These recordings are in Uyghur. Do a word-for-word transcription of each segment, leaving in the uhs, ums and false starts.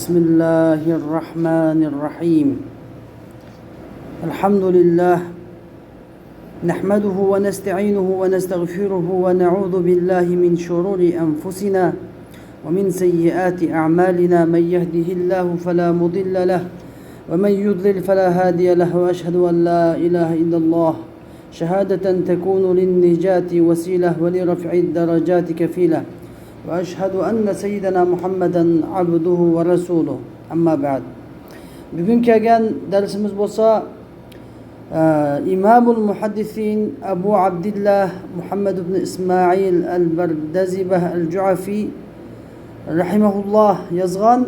بسم الله الرحمن الرحيم. الحمد لله، نحمده ونستعينه ونستغفره، ونعوذ بالله من شرور أنفسنا ومن سيئات أعمالنا. من يهده الله فلا مضل له، ومن يضلل فلا هادي له، وأشهد أن لا إله إلا الله شهادة تكون للنجاة وسيلة، ولرفع الدرجات كفيلة، وأشهد أن سيدنا محمدا عبده ورسوله. أما بعد. بۈگۈن كەلگەن دەرسىمىز بولسا، ئە، ئىمامۇل مۇھەددىسىن ئەبۇ ئابدىللا مۇھەممەد ئىبن ئىسمائىل ئەل بەردەزىبە ئەل جۇئەفى رەھىمەھۇللا يازغان،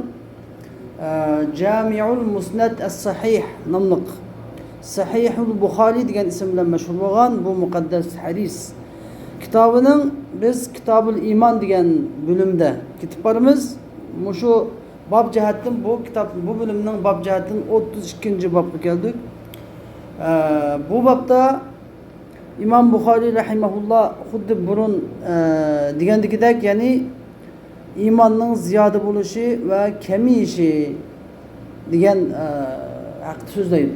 ئە، جامىئۇل مۇسنەد ئەس سەھىھ ناملىق، سەھىھۇل بۇخارى دېگەن ئىسىم بىلەن مەشھۇر بولغان بۇ مۇقەددەس ھەدىس كىتابىنىڭ، بىز كىتابۇل ئىمان دېگەن بۆلۈمدە كېتىپ بارىمىز. مۇشۇ باب جەھەتتىن بۇ كىتاب، بۇ بۆلۈمنىڭ باب جەھەتتىن ئوتتۇز ئىككىنچى بابقا كەلدۇق. ئە، بۇ بابتا ئىمام بۇخارى رەھىمەھۇللا خۇددى بۇرۇن، ئە، دېگەندىكىدەك، يەنى ئىماننىڭ زىيادە بولۇشى ۋە كېمىيىشى دېگەن، ئە، ھەقتە سۆزلەيدۇ.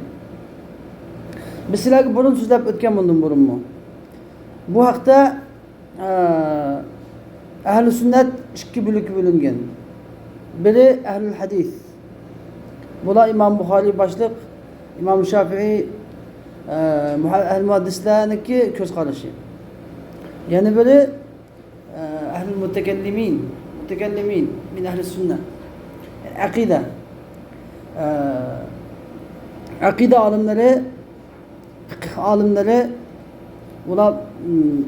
بىز سىلەرگە بۇرۇن سۆزلەپ ئۆتكەن بۇندىن بۇرۇنمۇ. بۇ ھەقتە ئە، ئەھلى سۈننەت ئىككى بۆلەككە بۆلۈنگەن. بىرى ئەھلۇل ھەدىس. بۇلار ئىمام بۇخارى باشلىق، ئىمام شافىئى، ئە، مۇھە-، ئەھلى مۇھەددىسلەرنىڭكى كۆز قارىشى. يەنە بىرى، ئە، ئەھلۇل مۇتەكەللىمىن، مۇتەكەللىمىن مىن ئەھلى سۈننە. ئەقىدە. ئە، ئەقىدە ئالىملىرى فىقىھ ئالىملىرى، ئۇلار، م،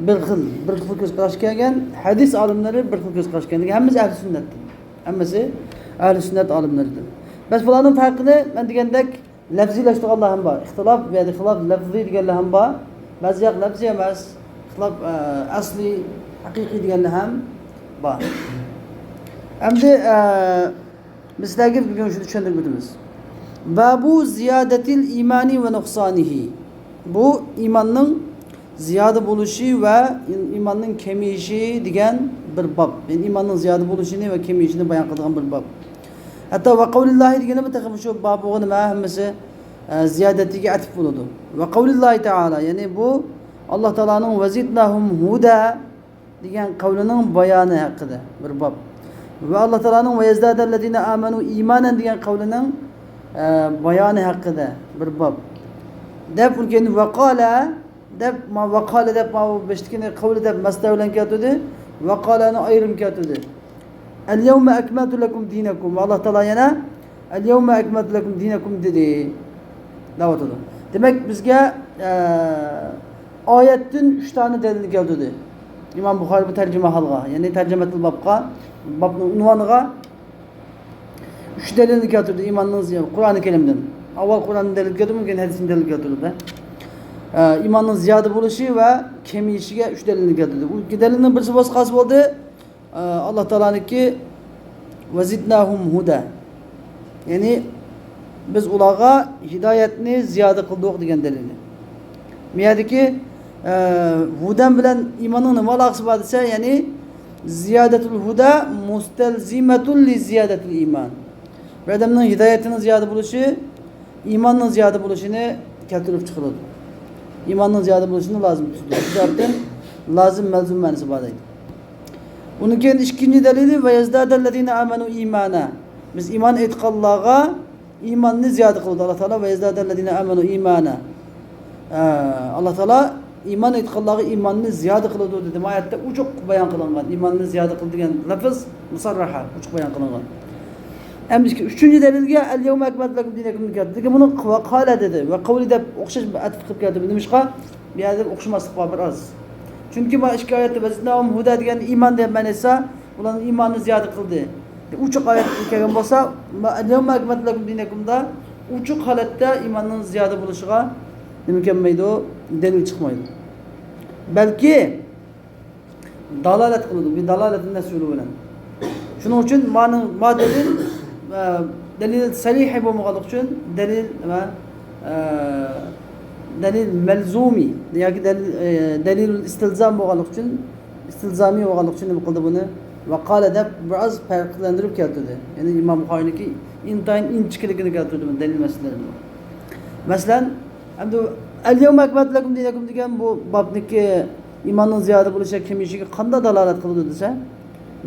بىر خىل، بىر خىل كۆز قاراشقا كەلگەن، ھەدىس ئالىملىرى بىر خىل كۆز قاراشقا كەلگەن. ھەممىسى ئەھلى سۈننەتتىن. ھەممىسى ئەھلى سۈننەت ئالىملىرىدىن. بەس بۇلارنىڭ پەرقىنى مەن دېگەندەك لەپزىيلەشتۈرگەنلەر ھەم بار. ئىختىلاپ، بۇ يەردە خىلاپ لەپزىي دېگەنلەر ھەم بار. بەزى ياق لەپزىي ئەمەس. خىلاپ، ئە، ئەسلىي، ھەقىقىي دېگەنلەر ھەم بار. ئەمدى، ئە، بىز سىلەرگە بۈگۈن شۇنى چۈشەندۈرۈپ ئۆتىمىز. بابۇ زىيادەتىل ئىمانى ۋە نۇقسانىھى. بۇ ئىماننىڭ زىيادە بولۇشى ۋە ئىماننىڭ كېمىيىشى دېگەن بىر باب. يەنى ئىماننىڭ زىيادە بولۇشىنى ۋە كېمىيىشىنى بايان قىلىدىغان بىر باب. ھەتتا ۋە قەۋلىللاھى دېگىنى بۇ تېخىمۇ شۇ بابىغا نېمە ھەممىسى، ئە، زىيادەتىگە ئەتىپ بولىدۇ. ۋە قەۋلىللاھى تەئالا، يەنى بۇ ئاللا تائالانىڭ ۋەزىدناھۇم ھۇدە دېگەن قەۋلىنىڭ بايانى ھەققىدە بىر باب. ۋە ئاللا تائالانىڭ ۋە يەزدادەللەزىنە ئامەنۇ ئىمانەن دېگەن قەۋلىنىڭ، ئە، بايانى ھەققىدە بىر باب. دەپ ئۇنىڭ كېيىن ۋەقالە دەپ، ما ۋەقالە دەپ، ما بۇ بېشىدىكىنى قەۋلى دەپ مەسدەر بىلەن كەلتۈردى. ۋەقالەنى ئايرىم كەلتۈردى. ئەليەۋمە ئەكمەلتۇ لەكۇم دىنەكۇم. ۋە ئاللا تائالا يەنە ئەليەۋمە ئەكمەلتۇ لەكۇم دىنەكۇم دېدى. دەۋاتىدۇ. دېمەك، بىزگە، ئە، ئايەتتىن ئۈچ دانە دەلىلنى كەلتۈردى. ئىمام بۇخارى بۇ تەرجىمە ھالغا، يەنى تەرجىمەتۇل بابقا، بابنىڭ ئۇنۋانىغا ئۈچ دەلىلنى كەلتۈردى ئىماننىڭ زىيا-، قۇرئانى كەرىمدىن. ئاۋۋال قۇرئاندىن دەلىل كەلتۈردى، كېيىن ھەدىستىن دەلىل كەلتۈردى. ئە، ئىماننىڭ زىيادە بولۇشى ۋە كېمىيىشىگە ئۈچ دەلىلنى كەلتۈردى. ئۇ ئىككى دەلىلنىڭ بىرسى بولسا خاس بولدى. ئە، ئاللا تائالانىڭكى ۋەزىدناھۇم ھۇدە. يەنى، بىز ئۇلارغا ھىدايەتنى زىيادە قىلدۇق دېگەن دەلىلى. بۇ يەردىكى، ئە، ھۇدەن بىلەن ئىماننىڭ نېمە ئالاقىسى بار دېسە، يەنى، زىيادەتۇل ھۇدە مۇستەلزىمەتۇن لىزىيادەتىل ئىمان. بىر ئادەمنىڭ ھىدايەتىنىڭ زىيادە بولۇشى ئىماننىڭ زىيادە بولۇشىنى كەلتۈرۈپ چىقىرىدۇ. ئىماننىڭ زىيادە بولۇشىنى لازىم تۇتىدۇ. شۇ سەۋەبتىن لازىم مەلزۇم مەنىسى بار دەيدۇ. ئۇنىڭ كېيىن ئىككىنچى دەلىلى، ۋە يەزدادەللەزىنە ئامەنۇ ئىمانە. بىز ئىمان ئېيتقانلارغا ئىماننى زىيادە قىلىدۇ ئاللا تائالا. ۋە يەزدادەللەزىنە ئامەنۇ ئىمانە. ئە، ئاللا تائالا ئىمان ئېيتقانلارغا ئىماننى زىيادە قىلىدۇ دېدى. ما ئايەتتە ئوچۇق بايان قىلىنغان. ئىماننى زىيادە قىلىدۇ دېگەن لەپىز مۇسەررەھە، ئوچۇق بايان قىلىنغان. ئەمدى ئۈچىنچى دەلىلگە، ئەليەۋمە ئەكمەلتۇ لەكۇم دىنەكۇم دېگەن. لېكىن بۇنى ۋەقالە دېدى. ۋە قەۋلى دەپ ئوخشاش بىر ئەتىپ قىلىپ كەلتى. نېمىشقا؟ بۇ يەردە ئوخشىماسلىق بار بىر ئاز. چۈنكى ما ئىككى ئايەتتە ۋەزىدناھۇم ھۇدە دېگەن ئىمان دەپ مەنە ئېيتسا، ئۇلارنىڭ ئىمانىنى زىيادە قىلدى. ئوچۇق ئايەت كەلگەن بولسا، ما-، ئەليەۋمە ئەكمەلتۇ لەكۇم دىنەكۇمدا ئوچۇق ھالەتتە ئىماننىڭ زىيادە بولۇشىغا نېمە كەلمەيدۇ؟ دەلىل چىقمايدۇ. بەلكى دالالەت قىلىدۇ، بىر دالالەت نەس يولى بىلەن. شۇنىڭ ئۈچۈن مانىڭ، ما دەلىل، ئە، دەلىل سەرىھى بولمىغانلىقى ئۈچۈن دەلىل ۋە، ئە، دەلىل مەلزۇمى ياكى دەلىل، ئە، دەلىل ئىستىلزام بولغانلىقى ئۈچۈن، ئىستىلزامى بولغانلىقى ئۈچۈن نېمە قىلدى بۇنى؟ ۋەقالە دەپ بىر ئاز پەرقلەندۈرۈپ كەلتۈردى. يەنى ئىمام بۇخارىينىڭكى ئىنتايىن ئىنچىكىلىكىنى كەلتۈردى دەلىل مەسىلىلەردە. مەسىلەن، ئەمدى ئەل يەۋمە ئەكمەلتۇ لەكۇم دىنەكۇم دېگەن بۇ بابنىڭكى ئىماننىڭ زىيادە بولۇشى، كېمىيىشىگە قانداق دالالەت قىلىدۇ دېسە،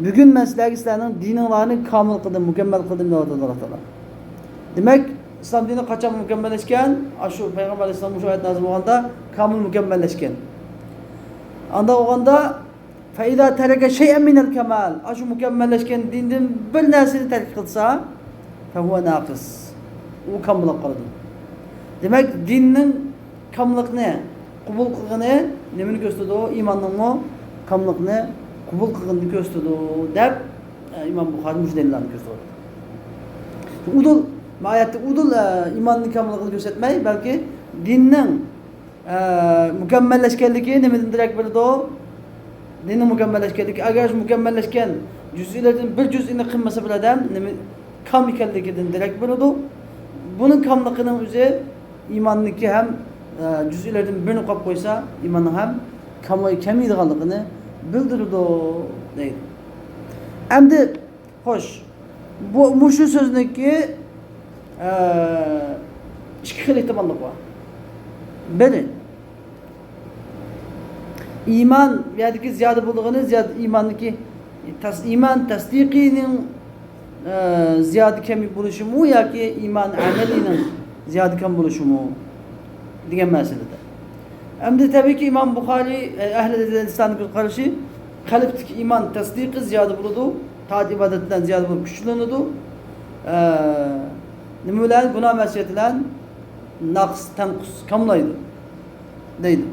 بۈگۈن مەن سىلەرگە سىلەرنىڭ دىنىڭلارنى كامىل قىلدىم، مۇكەممەل قىلدىم دەۋاتىدۇ ئاللا تائالا. دېمەك، ئىسلام دىنى قاچان مۇكەممەللەشكەن؟ ئاشۇ پەيغەمبەر ئەلەيھىسسالام مۇشۇ ئايەت نازىل بولغاندا كامىل مۇكەممەللەشكەن. ئانداق بولغاندا، فَإِذَا تَرَكَ شَيْئًا مِنَ الْكَمَالِ، ئاشۇ مۇكەممەللەشكەن دىندىن بىر نەرسىنى تەرك قىلسا، فَهُوَ نَاقِصٌ، ئۇ كام بولۇپ قالىدۇ. دېمەك، دىننىڭ كاملىقنى قوبۇل قىلغىنى نېمىنى كۆرسىتىدۇ؟ ئىماننىڭمۇ كاملىقنى قوبۇل قىلغىنىنى كۆرسىتىدۇ، دەپ، ئە، ئىمام بۇخارى مۇشۇ دەلىللەرنى كۆرسىتىۋاتىدۇ. ئۇدۇل، ما ئايەتتە ئۇدۇل، ئە، ئىماننىڭ كاملىقىنى كۆرسەتمەي، بەلكى دىننىڭ ئە، مۇكەممەللەشكەنلىكى نېمىدىن دېرەك بېرىدۇ؟ دىننىڭ مۇكەممەللەشكەنلىكى. ئەگەر شۇ مۇكەممەللەشكەن جۈزئىيلەردىن بىر جۈزئىنى قىلمىسا بىر ئادەم، نېمە، كام ئىكەنلىكىدىن دېرەك بېرىدۇ. بۇنىڭ كاملىقىنىڭ ئۆزى ئىماننىڭكى ھەم، ئە، جۈزئىيلەردىن بىرىنى قويۇپ قويسا، ئىماننىڭ ھەم كام-، كېمىيىدىغانلىقىنى بىلدۈرىدۇ، دەيدۇ. ئەمدى خوش، بۇ، مۇشۇ سۆزنىڭكى، ئە، ئىككى خىل ئېھتىماللىق بار. بىرى، ئىمان، بۇ يەردىكى زىيادە بولىدىغىنى، زىيادە ئىماننىڭكى، تەس-، ئىمان تەسدىقىنىڭ، ئە، زىيادە كەم بولۇشىمۇ ياكى ئىمان ئەمەلىنىڭ زىيادە كەم بولۇشىمۇ دېگەن مەسىلىدە. ئەمدى تەبىئىيكى ئىمام بۇخارى، ئە، ئەھلى ئىسلامنىڭ قارىشى، قەلبتىكى ئىمان تەسدىقى زىيادە بولىدۇ، تائەت ئىبادەت بىلەن زىيادە بولۇپ كۈچلىنىدۇ. ئە، نېمە بىلەن؟ گۇناھ مەسىيەت بىلەن ناقىس، تەنقۇس، كاملايدۇ، دەيدۇ.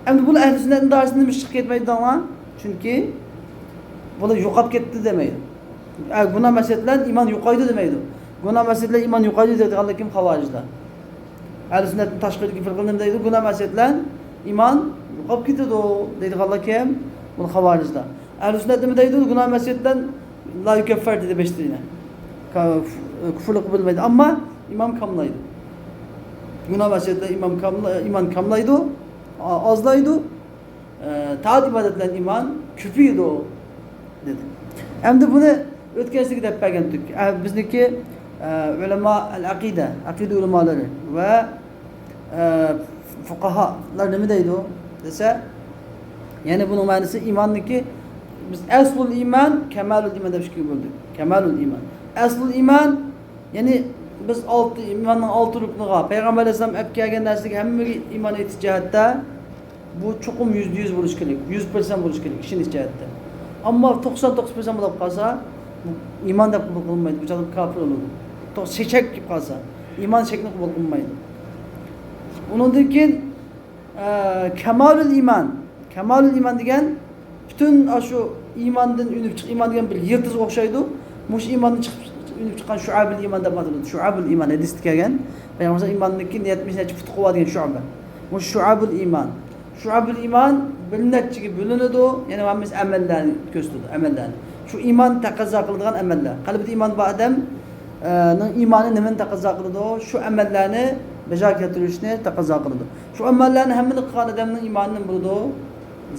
ئەمدى بۇلار ئەھلى سۈننەتنىڭ دائىرىسىدىن مۇشۇ چىقىپ كەتمەيدۇ دەڭلار. چۈنكى بۇلار يوقاپ كەتتى دەمەيدۇ. ئە، گۇناھ مەسىيەت بىلەن ئىمان يوقايدۇ دېمەيدۇ. گۇناھ مەسىيەت بىلەن ئىمان يوقايدۇ دەيدىغانلار كىم؟ خاۋارىجلار. ئەھلى سۈننەتنىڭ تاشقىرىدىكى پىرقىلىرى نېمە دەيدۇ؟ گۇناھ مەسىيەت بىلەن ئىمان يوقاپ كېتىدۇ دەيدىغانلار كىم؟ بۇ خاۋارىجلار. ئەھلى سۈننەت نېمە دەيدۇ؟ گۇناھ مەسىيەت بىلەن لا يۇكەففەر دېدى بەشتە يەنە. كا-، كۇفرلۇققا بىلمەيدۇ. ئەمما ئىمان كاملايدۇ. گۇناھ مەسىيەت بىلەن ئىمان كاملا-، ئىمان كاملايدۇ، ئا-، ئازلايدۇ. ئە، تائەت ئىبادەت بىلەن ئىمان كۆپىيىدۇ، دېدى. ئەمدى بۇنى ئۆتكەنسىگە دەپ بەرگەنتۇق. ئە، بىزنىڭكى، ئە، ئۆلەما ئەل ئەقىدە، ئەقىدە ئۆلىمالىرى ۋە، ئە، فۇقاھالار نېمە دەيدۇ دېسە، يەنى بۇنىڭ مەنىسى ئىماننىڭكى، بىز ئەسلۇل ئىمان، كەمالۇل ئىمان دەپ ئىككىگە بۆلدۇق. كەمالۇل ئىمان. ئەسلۇل ئىمان، يەنى بىز ئالتە، ئىماننىڭ ئالتە رۇكنىغا، پەيغەمبەر ئەلەيھىسسالام ئەپ كەلگەن نەرسىگە ھەممىگە ئىمان ئېيتىش جەھەتتە، بۇ چوقۇم يۈزدە يۈز بولۇشى كېرەك، يۈز پىرسەنت بولۇشى كېرەك ئىشىنىش جەھەتتە. ئەمما توقسان توققۇز پىرسەنت بولۇپ قالسا، بۇ ئىمان دەپ قوبۇل قىلىنمايدۇ، بۇ چاغدا كاپىر بولىدۇ. توق-، شەك كېلىپ قالسا، ئىمان شەكنى قوبۇل قىلمايدۇ. ئۇنىڭدىن كېيىن، ئە، كامالۇل ئىمان. كامالۇل ئىمان دېگەن پۈتۈن ئاشۇ ئىماندىن ئۈنۈپ چىق-، ئىمان دېگەن بىر يىلتىزغا ئوخشايدۇ. مۇشۇ ئىماندىن چىقىپ، ئۈنۈپ چىققان شۇئەبۇل ئىمان دەپ ئاتىلىدۇ. شۇئەبۇل ئىمان ھەدىستە كەلگەن. پەيغەمبەر ئىماننىڭكى يەتمىش نەچچە پۇتى بار دېگەن شۇئبە. مۇشۇ شۇئەبۇل ئىمان. شۇئەبۇل ئىمان بىر نەچچىگە بۆلۈنىدۇ. يەنى ھەممىسى ئەمەللەرنى كۆرسىتىدۇ، ئەمەللەرنى. شۇ ئىمان تەقەززا قىلىدىغان ئەمەللەر. قەلبىدە ئىمان بار ئادەم، ئە، نىڭ ئىمانى نېمىنى تەقەززا قىلىدۇ؟ شۇ ئەمەللەرنى بەجا كەلتۈرۈشنى تەقەززا قىلىدۇ. شۇ ئەمەللەرنى ھەممىنى قىلغان ئادەمنىڭ ئىمانى نېمە بولىدۇ؟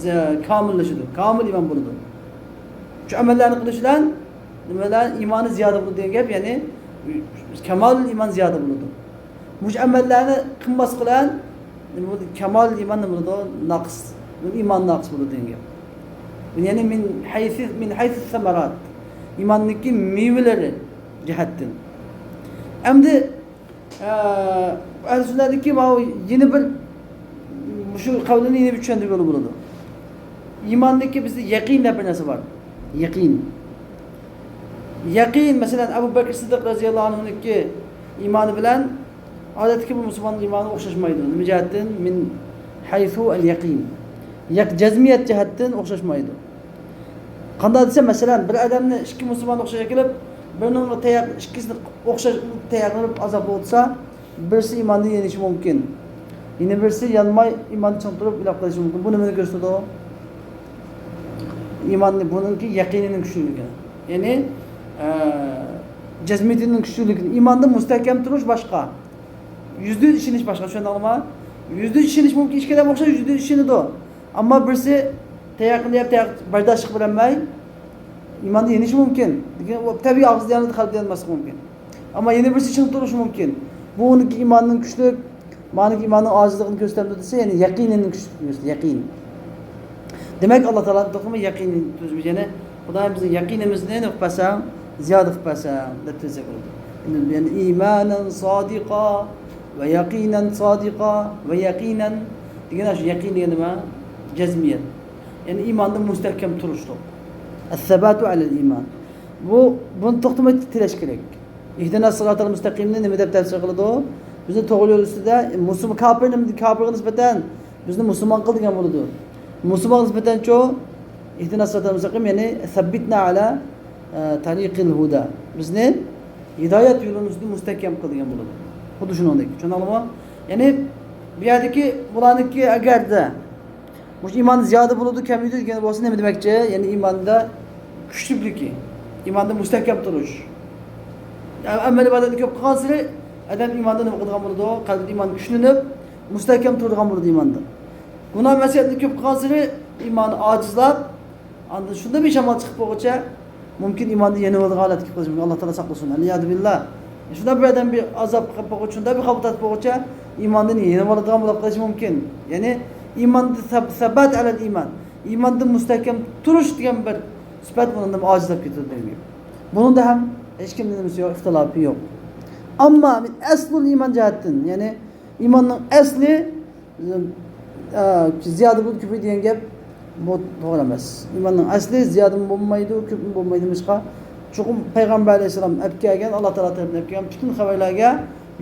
زە-، كامىللىشىدۇ. كامىل ئىمان بولىدۇ. شۇ ئەمەللەرنى قىلىش بىلەن نېمە بىلەن؟ ئىمانى زىيادە بولىدۇ دېگەن گەپ، يەنى كامالۇل ئىمان زىيادە بولىدۇ. مۇشۇ ئەمەللەرنى قىلماسلىق بىلەن نېمە بولىدۇ؟ كامالۇل ئىمان نېمە بولىدۇ؟ ناقىس. ئىمان ناقىس بولىدۇ دېگەن گەپ. يەنى مىن ھەيسۇ، مىن ھەيسۇ سەمەرات. ئىماننىڭكى مېۋىلىرى جەھەتتىن. ئەمدى ئە، ئەھلى سۈننەتنىڭكى ماۋۇ يەنە بىر مۇشۇ قەۋلىنى يەنە بىر چۈشەندۈرگىلى بولىدۇ. ئىماندىكى بىزدە يەقىن دەپ بىر نەرسە بار. يەقىن. يەقىن، مەسىلەن، ئەبۇ بەكرى سىددىق رەزىياللاھۇ ئەنھۇنىڭكى ئىمانى بىلەن ئادەتتىكى بىر مۇسۇلماننىڭ ئىمانى ئوخشاشمايدۇ. نېمە جەھەتتىن؟ مىن ھەيسۇ ئەل يەقىن. يەق-، جەزمىيەت جەھەتتىن ئوخشاشمايدۇ. قانداق دېسە، مەسىلەن، بىر ئادەمنى ئىككى مۇسۇلمان ئوخشاش ئەكېلىپ، بىرىنىڭ تەياق، ئىككىسىنى ئوخشاش تەياقلىنىپ ئازابلىۋاتسا، بىرسى ئىماندىن يېنىشى مۇمكىن. يەنە بىرسى يانماي ئىمان چىڭ تۇرۇپ ھېلاك قېلىشى مۇمكىن. بۇ نېمىنى كۆرسىتىدۇ؟ ئىماننى، بۇنىڭكى يەقىنىنىڭ كۈچلۈكلۈكىنى. يەنى، ئە، جەزمىيىتىنىڭ كۈچلۈكلۈكىنى. ئىماندا مۇستەھكەم تۇرۇش باشقا. يۈزدە يۈز ئىشىنىش باشقا، چۈشەندىڭلارمۇ؟ يۈزدە يۈز ئىشىنىش مۇمكىن، ئىككى ئادەم ئوخشاش يۈزدە يۈز ئىشىنىدۇ. ئەمما بىرسى تەياقنى يەپ، تەياق بەرداشلىق بېرەلمەي، ئىماندا يېنىشى مۇمكىن. لېكىن ئۇ تەبىئىي ئاغزىدا يانىدۇ، قەلبىدە يانماسلىقى مۇمكىن. ئەمما يەنە بىرسى چىڭ تۇرۇشى مۇمكىن. بۇ ئۇنىڭكى ئىمانىنىڭ كۈچلۈك، مانىڭكى ئىماننىڭ ئاجىزلىقىنى كۆرسىتەمدۇ دېسە، يەنى يەقىنىنىڭ كۈچلۈكىنى كۆرسىتىدۇ، يەقىن. دېمەك، ئاللا تائالا توختىماي يەقىن تۈزمىش، يەنى خۇدايىم بىزنىڭ يەقىنىمىزنى نېمە قىلىپ بەرسەڭ، زىيادە قىلىپ بەرسەڭ دەپ تىلىسەك بولىدۇ. يەنى ئىمانەن سادىقا ۋە يەقىنەن سادىقا ۋە يەقىنەن دېگەن شۇ يەقىن دېگەن نېمە؟ جەزمىيەت. يەنى ئىماندا مۇستەھكەم تۇرۇشلۇق. ئەسسەباتۇ ئەلەل ئىمان. بۇ، بۇنى توختىماي تىلەش كېرەك. ئىھدىنەس سىراتەل مۇستەقىمنى نېمە دەپ تەپسىر قىلىدۇ؟ بىزنى توغرا يول ئۈستىدە، مۇسۇلمان، كاپىر، كاپىرغا نىسبەتەن بىزنى مۇسۇلمان قىل دېگەن بولىدۇ. مۇسۇلمانغا نىسبەتەنچۇ؟ ئىھدىنەس سىراتەل مۇستەقىم، يەنى سەببىتنا ئەلا، ئە، تەرىقىل ھۇدا. بىزنى ھىدايەت يولىنىڭ ئۈستىدە مۇستەھكەم قىل دېگەن بولىدۇ. خۇددى شۇنىڭدەك. چۈشەندىڭلارمۇ؟ يەنى بۇ يەردىكى بۇلارنىڭكى ئەگەردە مۇشۇ ئىمان زىيادە بولىدۇ، كەمىيىدۇ دېگەن بولسا نېمە دېمەكچى؟ يەنى ئىماندا كۈچلۈكلۈكى، ئىماندا مۇستەھكەم تۇرۇش. يەنى ئەمەل ئىبادەتنى كۆپ قىلغانسېرى ئادەم ئىماندا نېمە قىلىدىغان بولىدۇ؟ قەلبىدە ئىمان كۈچلىنىپ، مۇستەھكەم تۇرىدىغان بولىدۇ ئىماندا. گۇناھ مەسىيەتنى كۆپ قىلغانسېرى ئىمانى ئاجىزلاپ، ئاندىن شۇنداق بىر شامال چىقىپ بولغۇچە، مۇمكىن ئىماندا يېنىۋالىدىغان ھالەتكە كېلىپ قېلىشى مۇمكىن. ئاللا تائالا ساقلىسۇن. ئەلئىياذۇ بىللا. شۇنداق بىر ئادەم بىر ئازاب قىلىپ بولغۇچە، شۇنداق بىر خاپا تارتىپ بولغۇچە، ئىماندىن يېنىۋالىدىغان بولۇپ قېلىشى مۇمكىن. يەنى ئىماندا سەب-، سەبات ئەلەل ئىمان. ئىماندا مۇستەھكەم تۇرۇش دېگەن بىر سۈپەت بۇنىڭدا ئاجىزلاپ كېتىدۇ دېگەن گەپ. بۇنىڭدا ھەم ھېچكىمنىڭ نېمىسى يوق، ئىختىلاپى يوق. ئەمما مىن ئەسلۇل ئىمان جەھەتتىن، يەنى ئىماننىڭ ئەسلى، ئە، زىيادە بولىدۇ، كۆپىيىدۇ دېگەن گەپ، بۇ توغرا ئەمەس. ئىماننىڭ ئەسلى زىيادىمۇ بولمايدۇ، كۆپمۇ بولمايدۇ. نېمىشقا؟ چوقۇم پەيغەمبەر ئەلەيھىسسالام ئەپ كەلگەن، ئاللا تائالا تەرىپىدىن ئەپ كەلگەن پۈتۈن خەۋەرلەرگە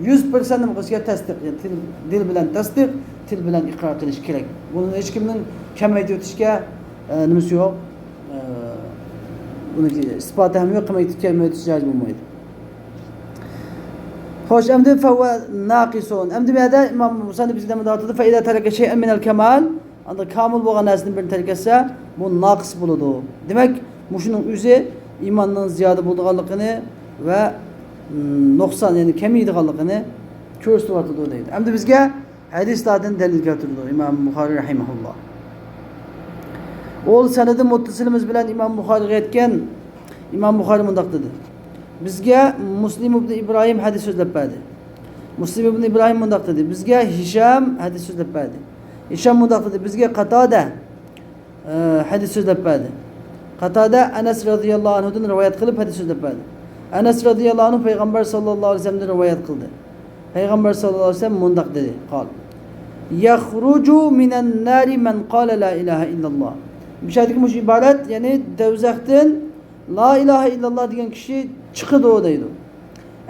يۈز پىرسەنت نېمە قىلىش كېرەك؟ تەستىق. يەنى تىل، دىل بىلەن تەستىق، تىل بىلەن ئىقرار قىلىش كېرەك. بۇنى ھېچكىمنىڭ كەمەيتىۋېتىشكە، ئە، نېمىسى يوق. ئە، بۇنىڭكى ئىسپاتى ھەم يوق، كەمەيتىپ، كەمەيتىش جايىز بولمايدۇ. خوش، ئەمدى فەھۇۋە ناقىسۇن. ئەمدى بۇ يەردە ئىمام مۇسەننىپ بىزگە نېمە دەۋاتىدۇ؟ فەئىزا تەرەكە شەيئەن مىنەل كەمال. ئاندىن كامىل بولغان نەرسىدىن بىرنى تەرك ئەتسە، بۇ ناقىس بولىدۇ. دېمەك، مۇشۇنىڭ ئۆزى ئىماننىڭ زىيادە بولىدىغانلىقىنى ۋە، م، نۇقسان، يەنى كېمىيىدىغانلىقىنى كۆرسىتىۋاتىدۇ دەيدۇ. ئەمدى بىزگە ھەدىسلاردىن دەلىل كەلتۈرىدۇ ئىمام بۇخارىي رەھىمەھۇللا. ئۇ سەنىدى مۇتتەسىلىمىز بىلەن ئىمام بۇخارىيغا ئېيتكەن، ئىمام بۇخارىي مۇنداق دېدى: بىزگە مۇسلىم ئىبنى ئىبراھىم ھەدىس سۆزلەپ بەردى. مۇسلىم ئىبنى ئىبراھىم مۇنداق دېدى: بىزگە ھىشام ھەدىس سۆزلەپ بەردى. ھىشام مۇنداق دېدى: بىزگە قاتادە، ئە، ھەدىس سۆزلەپ بەردى. قاتادە ئەنەس رەزىياللاھۇ ئەنھۇدىن رىۋايەت قىلىپ ھەدىس سۆزلەپ بەردى. ئەنەس رەزىياللاھۇ ئەنھۇ پەيغەمبەر ساللاللاھۇ ئەلەيھى ۋەسەللەمدىن رىۋايەت قىلدى. پەيغەمبەر ساللاللاھۇ ئەلەيھى ۋەسەللەم مۇنداق دېدى، قال: يخرج من النار من قال لا إله إلا الله. مۇشۇ يەردىكى مۇشۇ ئىبارەت، يەنى دوزاختىن لا ئىلاھە ئىللاللا دېگەن كىشى چىقىدۇ دەيدۇ.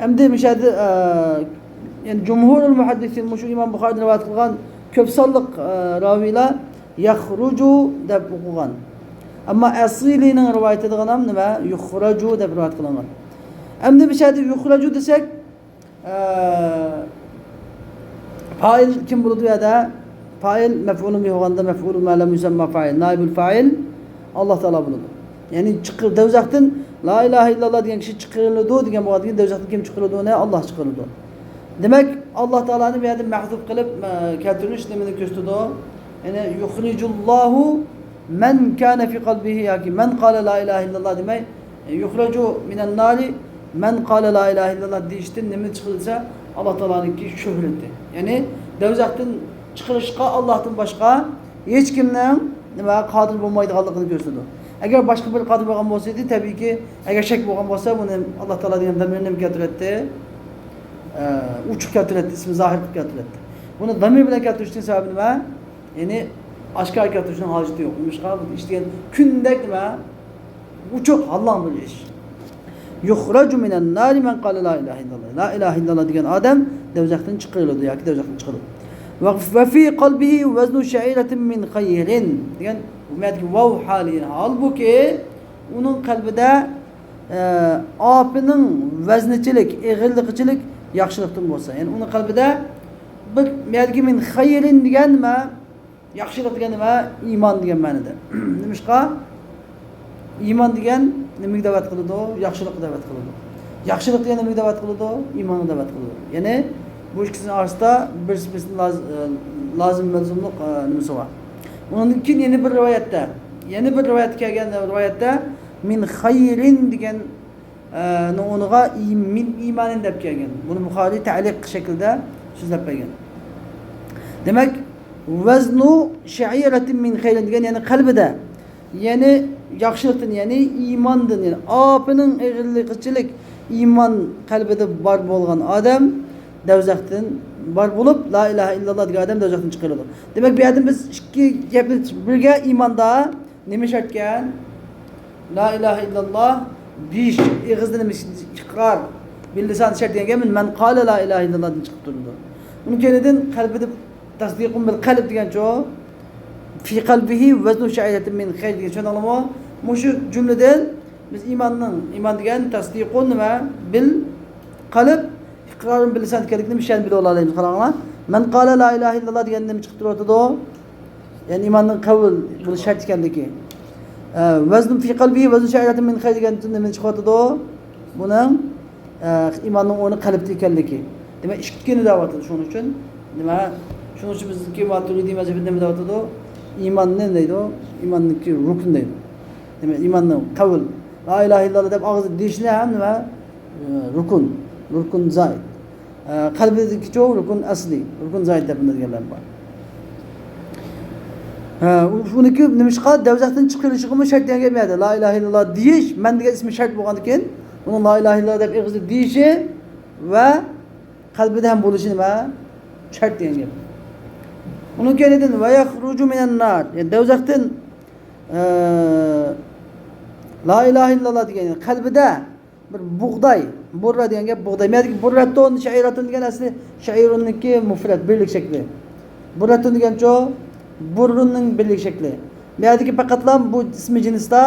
ئەمدى مۇشۇ يەردە، ئە، يەنى جۇمھۇرۇل مۇھەددىسىن، مۇشۇ ئىمام بۇخارىدىن رىۋايەت قىلغان كۆپ سانلىق، ئە، راۋىيلار يەخرۇجۇ دەپ ئوقۇغان. ئەمما ئەسىلىنىڭ رىۋايىتىدىغىنام نېمە؟ يۇخرەجۇ دەپ رىۋايەت قىلىنغان. ئەمدى مۇشۇ يەردە يۇخرەجۇ دېسەك، ئە، پائىل كىم بولىدۇ بۇ يەردە؟ پائىل مەفئۇلۇن بىھى بولغاندا، مەفئۇلۇ ما لەم يۇسەمما فائىل، نائىبۇل فائىل ئاللا تائالا بولىدۇ. يەنى چىقىر-، دوزاختىن لا ئىلاھە ئىللاللا دېگەن كىشى چىقىرىلىدۇ دېگەن بولغاندىكىن، دوزاختىن كىم چىقىرىلىدۇ؟ ئۇنى ئاللا چىقىرىدۇ. دېمەك، ئاللا تائالانى بۇ يەردە مەھزۇپ قىلىپ، ئە، كەلتۈرۈش نېمىنى كۆرسىتىدۇ؟ يەنى يۇخرىجۇللاھۇ مەن كانە فى قەلبىھى ياكى مەن قالە لا ئىلاھە ئىللاللا دېمەي، يۇخرەجۇ مىنەن نارى مەن قالە لا ئىلاھە ئىللاللا دېيىشتىن نېمە چىقىدۇ دېسە، ئاللا تائالانىڭكى شۆھرىتى. يەنى دوزاختىن چىقىرىشقا ئاللاھتىن باشقا ھېچكىمنىڭ نېمە قادىر بولمايدىغانلىقىنى كۆرسىتىدۇ. ئەگەر باشقا بىر قادىر بولغان بولسا ئىدى، تەبىئىيكى، ئەگەر شەك بولغان بولسا، بۇنى ئاللا تائالا دېگەن دامىرنى نېمە كەلتۈرەتتى؟ ئە، ئوچۇق كەلتۈرەتتى، ئىسمى زاھىر قىلىپ كەلتۈرەتتى. بۇنى دامىر بىلەن كەلتۈرۈشنىڭ سەۋەبى نېمە؟ يەنى ئاشكارا كەلتۈرۈشنىڭ ھاجىتى يوق. نېمىشقا؟ بۇ ئىش دېگەن كۈندەك نېمە؟ ئوچۇق، ھاللاڭ بىر ئىش. يۇخرەجۇ مىنەن نارى مەن قالە لا ئىلاھە ئىللاللا. لا ئىلاھە ئىللاللا دېگەن ئادەم دوزاختىن چىقىرىلىدۇ ياكى دوزاختىن چىقىدۇ. ۋە، ۋە فى قەلبىھى ۋەزنۇ شەئىرەتىن مىن خەيرىن دېگەن بۇ مەدىكى ۋاۋ ھالى. ھالبۇكى، ئۇنىڭ قەلبىدە، ئە، ئاپىنىڭ ۋەزنىچىلىك، ئېغىرلىقىچىلىك ياخشىلىقتىن بولسا. يەنى ئۇنىڭ قەلبىدە بىر، مەدىكى مىن خەيرىن دېگەن نېمە؟ ياخشىلىق دېگەن نېمە؟ ئىمان دېگەن مەنىدە. نېمىشقا؟ ئىمان دېگەن نېمىگە دەۋەت قىلىدۇ؟ ياخشىلىققا دەۋەت قىلىدۇ. ياخشىلىق دېگەن نېمىگە دەۋەت قىلىدۇ؟ ئىمانغا دەۋەت قىلىدۇ. يەنى بۇ ئىككىسىنىڭ ئارىسىدا بىرسى بىرسىدىن لاز-، ئە، لازىم مەلزۇملۇق، ئە، نېمىسى بار. ئۇنىڭدىن كېيىن يەنە بىر رىۋايەتتە، يەنە بىر رىۋايەتكە كەلگەن رىۋايەتتە مىن خەيرىن دېگەن، ئە، نىڭ ئورنىغا ئىم-، مىن ئىمانىن دەپ كەلگەن. بۇنى بۇخارىي تەلىق شەكلىدە سۆزلەپ بەرگەن. دېمەك، ۋەزنۇ شەئىرەتىن مىن خەيرىن دېگەن، يەنى قەلبىدە، يەنى ياخشىلىقتىن، يەنى ئىماندىن، يەنى ئاپىنىڭ ئېغىرلىقىچىلىك ئىمان قەلبىدە بار بولغان ئادەم دوزاختىن، بار بولۇپ، لا ئىلاھە ئىللاللا دېگەن ئادەم دوزاختىن چىقىرىلىدۇ. دېمەك، بۇ يەردىن بىز ئىككى گەپنى بىرگە ئىماندا نېمە شەرتكەن؟ لا ئىلاھە ئىللاللا دېيىش، ئېغىزدا نېمە ئىقرار، بىللىسان شەرت دېگەن گەپ، مەن قالە لا ئىلاھە ئىللاللادىن چىقىپ تۇرىدۇ. ئۇنىڭ كەينىدىن قەلبىدە تەسدىقۇن بىل قەلب دېگەنچۇ، في قلبه وزن شعيرة من خير دېگەن، چۈشەندىڭلارمۇ؟ مۇشۇ جۈملىدىن بىز ئىماننىڭ، ئىمان دېگەن تەسدىقۇن ۋە بىل قەلب، ئىقرارۇن بىل لىسان ئىكەنلىكىنى مۇشۇ يەردىن بىلىۋالالايمىز. قاراڭلار، مەن قالە لا ئىلاھە ئىللاللا دېگەندىن نېمە چىقىپ تۇرۇۋاتىدۇ؟ يەنى ئىماننىڭ قەۋل بولۇش شەرت ئىكەنلىكى. ئە، ۋەزن في قلبه وزن شعيرة من خير دېگەندىن نېمە چىقىۋاتىدۇ؟ بۇنىڭ، ئە، ئىماننىڭ ئورنى قەلبتە ئىكەنلىكى. دېمەك، ئىككىنى دەۋاتىدۇ. شۇنىڭ ئۈچۈن نېمە؟ شۇنىڭ ئۈچۈن بىزنىڭكى ماتۇرىدىي مەزھىپىدە نېمە دەۋاتىدۇ؟ ئىماننى دەيدۇ، ئىماننىڭكى رۇكن دەيدۇ. دېمەك، ئىماننىڭ قەۋل، لا ئىلاھە ئىللاللا دەپ ئاغزىدا دېيىشنى ھەم نېمە؟ ئە، رۇكن، رۇكن زايد. ئە، قەلبىدىكىچۇ رۇكۇن ئەسلىي، رۇكۇن زايد دەپ بۇنداق دېگەنلەر بار. ئە، ئۇ-، ئۇنىڭكى نېمىشقا دوزاختىن چىقىرىلىشىغىمۇ شەرت دېگەن گەپ يەردە. لا ئىلاھە ئىللاللا دېيىش، مەن دېگەن ئىسمى شەرت بولغاندىكىن، ئۇنىڭ لا ئىلاھە ئىللاللا دەپ ئېغىزدا دېيىشى ۋە قەلبىدە ھەم بولۇشى نېمە؟ شەرت دېگەن گەپ. ئۇنىڭ كەينىدىن، ۋە يەخرۇجۇ مىنەن نار، يەنى دوزاختىن، ئە، لا ئىلاھە ئىللاللا دېگەن، قەلبىدە بىر بۇغداي، بۇررە دېگەن گەپ بۇغداي. مەدىكى بۇررەتۇن، شەئىرەتۇن دېگەن ئەسلى شەئىرۇننىڭكى مۇفرەت، بىرلىك شەكلى. بۇررەتۇن دېگەنچۇ، بۇررۇننىڭ بىرلىك شەكلى. مەدىكى پەقەتلا بۇ ئىسمى جىنستا،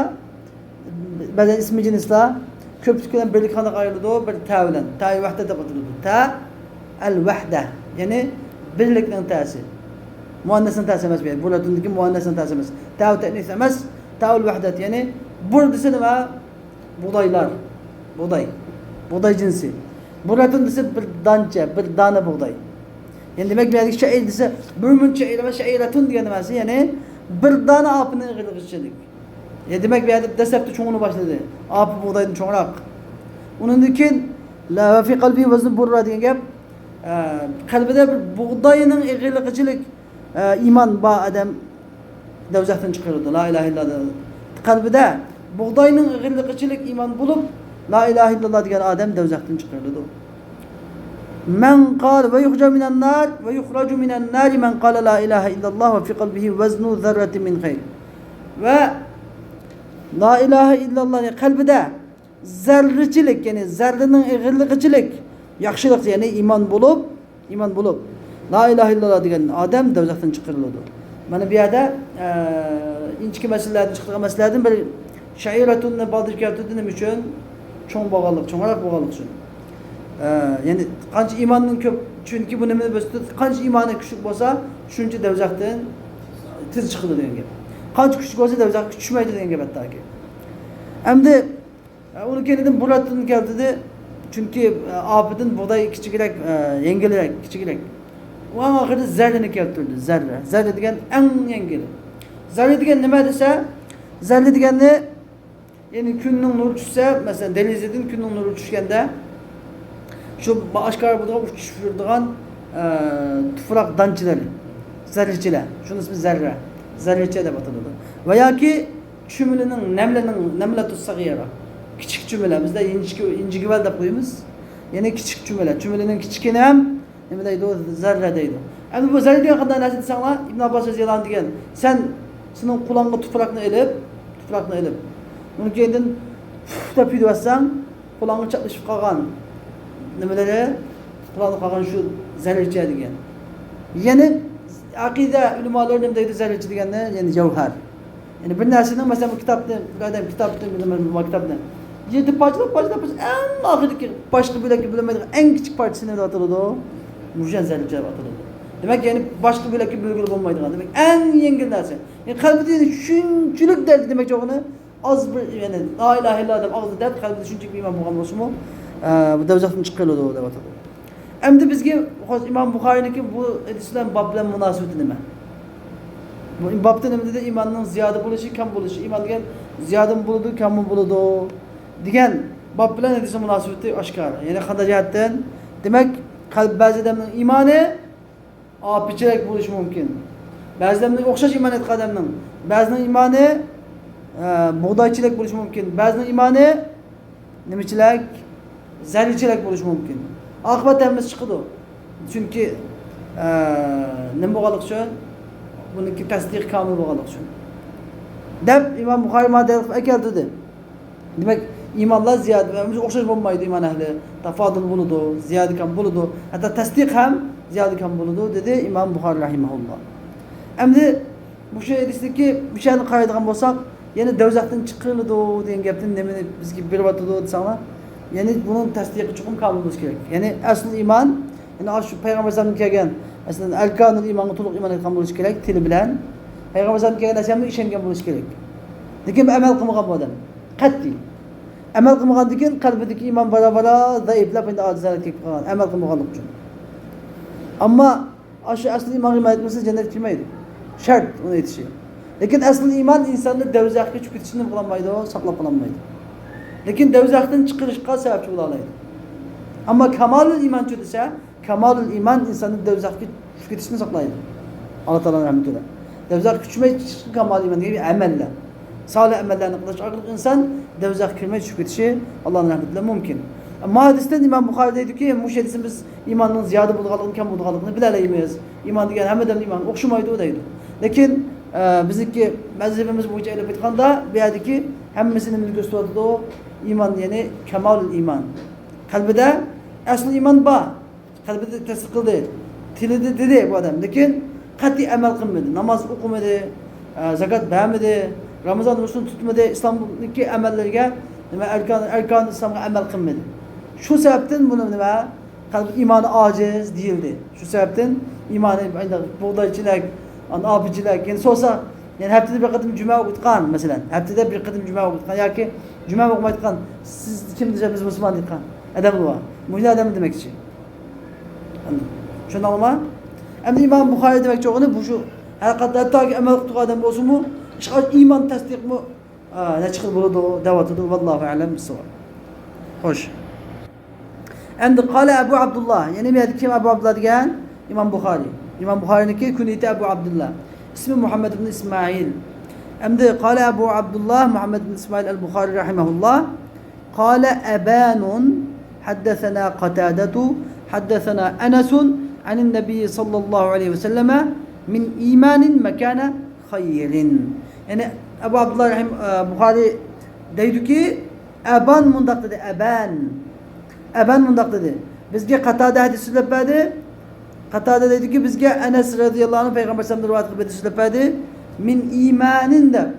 بەزەن ئىسمى جىنسلار كۆپلۈك بىلەن بىرلىك قانداق ئايرىلىدۇ؟ بىر تە بىلەن. تەئى ۋەھدە دەپ ئاتىلىدۇ. تە ئەل ۋەھدە، يەنى بىرلىكنىڭ تەسى. مۇئەننەسنىڭ تەسى ئەمەس بۇ يەردە. بۇررەتۇندىكى مۇئەننەسنىڭ تەسى ئەمەس. تەئۇ تەئنىس ئەمەس. تەئۇل ۋەھدەت، يەنى بۇر دېسە نېمە؟ بۇغدايلار، بۇغداي، بۇغداي جىنسى. بۇررەتۇن دېسە بىر دانچە، بىر دانە بۇغداي. يەنى دېمەك، بۇ يەردىكى شەئىر دېسە، بىر مۇنچە شەئىر ئەمەس، شەئىرەتۇن دېگەن نېمىسى؟ يەنى بىر دانە ئاپىنىڭ ئېغىرلىقىچىلىك. يەنى دېمەك، بۇ يەردە دەسلەپتە چوڭىنى باشلىدى. ئاپا بۇغدايدىن چوڭراق. ئۇنىڭدىن كېيىن، لا ۋە في قلبه وزن بۇررە دېگەن گەپ، ئە، قەلبىدە بىر بۇغداينىڭ ئېغىرلىقىچىلىك ئە، ئىمان بار ئادەم دوزاختىن چىقىرىلىدۇ. لا ئىلاھە ئىللاللا قەلبىدە بۇغداينىڭ ئېغىرلىقىچىلىك ئىمان بولۇپ، لا ئىلاھە ئىللاللا دېگەن ئادەم دوزاختىن چىقىرىلىدۇ. مەن قال ۋە يۇخرەجۇ مىنەن نار ۋە يۇخرەجۇ مىنەن نارى مەن قالە لا ئىلاھە ئىللاللا ۋە في قلبه وزن ذرة من خير. ۋە لا ئىلاھە ئىللاللا قەلبىدە زەررىچىلىك، يەنى زەررىنىڭ ئېغىرلىقىچىلىك ياخشىلىق، يەنى ئىمان بولۇپ، ئىمان بولۇپ، لا ئىلاھە ئىللاللا دېگەن ئادەم دوزاختىن چىقىرىلىدۇ. مانا بۇ يەردە، ئە، ئىنچىكە مەسىلىلەردىن چىقىدىغان مەسىلىلەردىن بىرى، شەئىرەتۇننى بالدۇر كەلتۈردى. نېمە ئۈچۈن؟ چوڭ بولغانلىق، چوڭراق بولغانلىقى ئۈچۈن. ئە، يەنى قانچە ئىماننىڭ كۆپ، چۈنكى بۇ نېمىنى بۆسىدۇ؟ قانچە ئىمانى كۈچلۈك بولسا، شۇنچە دوزاختىن تېز چىقىدۇ دېگەن گەپ. قانچە كۈچلۈك بولسا، دوزاخقا چۈشمەيدۇ دېگەن گەپ ھەتتاكى. ئەمدى ئە، ئۇنىڭ كەينىدىن بۇررەتۇن كەلتۈردى. چۈنكى، ئە، ئاپىدىن بۇغداي كىچىكرەك، ئە، يەڭگىلرەك، كىچىكرەك. ئۇ ئەڭ ئاخىرىدا زەررىنى كەلتۈردى. زەررە. زەررە دېگەن ئەڭ يەڭگىل. زەررە دېگەن نېمە دېسە، زەررە دېگەننى، يەنى كۈننىڭ نۇرى چۈشسە، مەسىلەن، دېرىزىدىن كۈننىڭ نۇرى چۈشكەندە، شۇ ئاشكارا بولىدىغان، ئۇچۇشۇپ يۈرىدىغان، ئە، تۇپراق دانچىلىرى، زەررىچىلەر. شۇنىڭ ئىسمى زەررە. زەررىچە دەپ ئاتىلىدۇ. ۋە ياكى چۈمۈلىنىڭ، نەملىنىڭ، نەملەتۇ سەغىرە. كىچىك چۈمۈلە. بىزدە ئىنچىكە-، ئىنچىكىۋەل دەپ قويىمىز. يەنى كىچىك چۈمۈلە. چۈمۈلىنىڭ كىچىكىنى ھەم نېمە دەيدۇ؟ زەررە دەيدۇ. ئەمدى بۇ زەررە دېگەن قانداق نەرسە دېسەڭلار، ئىبن ئابباس رەزىياللاھۇ ئەنھۇ دېگەن، سەن، سېنىڭ قولۇڭغا تۇپراقنى ئېلىپ، تۇپراقنى ئېلىپ، ئۇنىڭ كەينىدىن پۇف دەپ يۈدۈۋەتسەڭ، قولۇڭغا چاپلىشىپ قالغان نېمىلىرى، قولۇڭدا قالغان شۇ زەررىچە دېگەن. يەنى ئەقىدە ئۆلىمالىرى نېمە دەيدۇ زەررىچە دېگەننى؟ يەنى جەۋھەر. يەنى بىر نەرسىنىڭ، مەسىلەن، بۇ كىتابنى، بىر ئادەم كىتابنى، بىلىمەن، بۇ كىتابنى يىرتىپ پارچىلاپ، پارچىلاپ، پارچىلاپ، ئەڭ ئاخىرىدىكى باشقا بۆلەككە بۆلۈنمەيدىغان ئەڭ كىچىك پارچىسى نېمە دەپ ئاتىلىدۇ؟ مۇشۇ زەررىچە دەپ ئاتىلىدۇ. دېمەك، يەنى باشقا بۆلەككە بۆلگىلى بولمايدىغان، دېمەك، ئەڭ يەڭگىل نەرسە. يەنى قەلبىدە يەنە شۇنچىلىك دەرىجىدە، دېمەك، چوغىنى ئاز بىر، يەنى لا ئىلاھە ئىللا دەپ ئاغزىدا دەپ، قەلبىدە شۇنچىلىك بىر ئىمان بولغان بولسىمۇ، ئە، بۇ دوزاختىن چىقىرىلىدۇ دەپ ئاتىلىدۇ. ئەمدى بىزگە، خوش، ئىمام بۇخارىينىڭكى بۇ ھەدىس بىلەن باب بىلەن مۇناسىۋىتى نېمە؟ بۇ بابتا نېمە دېدى؟ ئىماننىڭ زىيادە بولۇشى، كەم بولۇشى. ئىمان دېگەن زىيادىمۇ بولىدۇ، كەممۇ بولىدۇ دېگەن باب بىلەن ھەدىسنىڭ مۇناسىۋىتى ئاشكارا. يەنى قانداق جەھەتتىن؟ دېمەك، قەلب، بەزى ئادەمنىڭ ئىمانى ئاپىچىلەك بولۇشى مۇمكىن. بەزى ئادەمنىڭ، ئوخشاش ئىمان ئېيتقان ئادەمنىڭ، بەزىنىڭ ئىمانى، ئە، بۇغدايچىلەك بولۇشى مۇمكىن. بەزىنىڭ ئىمانى نېمىچىلەك؟ زەررىچىلەك بولۇشى مۇمكىن. ئاقىۋەت ھەممىسى چىقىدۇ. چۈنكى، ئە، نېمە بولغانلىقى ئۈچۈن؟ بۇنىڭكى تەستىقى كامىل بولغانلىقى ئۈچۈن. دەپ ئىمام بۇخارى مانا دەلىل قىلىپ ئەكەلدى. دېمەك، ئىمانلار زىيادە، ئوخشاش بولمايدۇ ئىمان ئەھلى. تافاۋۇت بولىدۇ، زىيادە كەم بولىدۇ. ھەتتا تەستىق ھەم زىيادە كەم بولىدۇ، دېدى ئىمام بۇخارى رەھىمەھۇللا. ئەمدى مۇشۇ ھەدىستىكى مۇشۇ يەرنى قارايدىغان بولساق، يەنى دوزاختىن چىقىرىلىدۇ دېگەن گەپتىن نېمىنى بىزگە بېرىۋاتىدۇ دېسەڭلار، يەنى بۇنىڭ تەستىقى چوقۇم كامىل بولۇشى كېرەك. يەنى ئەسلى ئىمان، يەنى ئاشۇ پەيغەمبەر ئەلەيھىسسالامدىن كەلگەن، مەسىلەن، ئەركانۇل ئىمانغا تولۇق ئىمان ئېيتقان بولۇشى كېرەك، تىلى بىلەن. پەيغەمبەر ئەلەيھىسسالامدىن كەلگەن نەرسىگە ئىشەنگەن بولۇشى كېرەك. لېكىن ئەمەل قىلمىغان بۇ ئادەم. قەتئىي. ئەمەل قىلمىغاندىن كېيىن قەلبىدىكى ئىمان بارا-بارا زەئىپلەپ، ئەمدى ئاجىز ھالەتكە كېلىپ قالغان، ئەمەل قىلمىغانلىقى ئۈچۈن. ئەمما ئاشۇ ئەسلى ئىمانغا ئىمان ئېيتمىسا، جەننەتكە كىرمەيدۇ. شەرت ئۇنى ئېيتىشى. لېكىن ئەسلى ئىمان ئىنساننى دوزاخقا چۈشۈپ كېتىشىنى نېمە قىلالمايدۇ، ساقلاپ قالالمايدۇ. لېكىن دوزاختىن چىقىرىشقا سەۋەبچى بولالايدۇ. ئەمما كامالۇل ئىمانچۇ دېسە، كامالۇل ئىمان ئىنساننى دوزاخقا چۈشۈپ كېتىشتىن ساقلايدۇ. ئاللا تائالانىڭ رەھمىتى بىلەن. دوزاخقا چۈشمەي چىقىشقا كامالۇل ئىمان دېگەن ئەمەللەر. سالىھ ئەمەللەرنى قىلىش ئارقىلىق ئىنسان دوزاخقا كىرمەي چۈشۈپ كېتىشى ئاللانىڭ رەھمىتى بىلەن مۇمكىن. ئەمما ھەدىستىن ئىمام بۇخارى دەيدۇكى، مۇشۇ ھەدىستىن بىز ئىماننىڭ زىيادە بولىدىغانلىقىنى، كەم بولىدىغانلىقىنى بىلەلەيمىز. ئىمان دېگەن ھەممە ئادەمنىڭ ئىمانى ئوخشىمايدۇ دەيدۇ. لېكىن، ئە، بىزنىڭكى مەزھىپىمىز بويىچە ئېلىپ ئېيتقاندا، بۇ يەردىكى ھەممىسى نېمىنى كۆرسىتىۋاتىدۇ؟ ئىمان، يەنى كامالۇل ئىمان. قەلبىدە ئەسلى ئىمان بار. قەلبىدە تەستىق قىلدى. تىلىدا دېدى بۇ ئادەم. لېكىن قەتئىي ئەمەل قىلمىدى. ناماز ئوقۇمىدى، ئە، زاكات بەرمىدى، رامىزان روزىسىنى تۇتمىدى، ئىسلامدىكى ئەمەللەرگە، نېمە، ئەركان، ئەركان ئىسلامغا ئەمەل قىلمىدى. شۇ سەۋەبتىن بۇنى نېمە، قەلب ئىمانى ئاجىز دېيىلدى. شۇ سەۋەبتىن ئىمانى ئانداق بۇغدايچىلەك، ئاپىچىلەك. يەنە سورىسا، يەنى ھەپتىدە بىر قېتىم جۈمە ئوقۇتقان، مەسىلەن، ھەپتىدە بىر قېتىم جۈمە ئوقۇتقان ياكى جۈمە ئوقۇمايدىغان، سىز كىم دېسە، بىز مۇسۇلمان دەيدىغان ئادەم بار. مۇشۇنداق ئادەم دېمەكچى. چۈشەندىڭلارمۇ؟ ئەمدى ئىمام بۇخارى دېمەكچى بولغىنى بۇ شۇ، ھەر قانداق ھەتتاكى ئەمەل قىلىدىغان ئادەم بولسىمۇ، ئىش ئىمان تەستىقمۇ، ئا، نەچچە خىل بولىدۇ دەۋاتىدۇ. ۋاللاھۇ ئەلەم بىسساۋاب. خوش. ئەمدى قال ئەبۇ ئابدۇللا. يەنى بۇ يەردە كىم ئەبۇ ئابدۇللا دېگەن؟ ئىمام بۇخارى. ئىمام بۇخارىنىڭكى كۇنيىتى ئەبۇ ئابدۇللا. ئىسمى مۇھەممەد ئىبن ئىسمائىل. ئەمدى قال ئەبۇ ئابدۇللا مۇھەممەد ئىبن ئىسمائىل ئەل بۇخارى رەھىمەھۇللا. قال أبان حدثنا قتادة حدثنا أنس عن النبي صلى الله عليه وسلم من إيمان مكان خير. يەنى ئەبۇ ئابدۇللا رەھىم، ئە، بۇخارى دەيدۇكى، ئەبان مۇنداق دېدى، ئەبان. ئەبان مۇنداق دېدى. بىزگە قاتادە ھەدىس سۆزلەپ بەردى. قاتادە دەيدۇكى، بىزگە ئەنەس رەزىياللاھۇ ئەنھۇ پەيغەمبەر سەللەمدىن رىۋايەت قىلىپ ھەدىس سۆزلەپ بەردى. من ئىمانىن دەپ.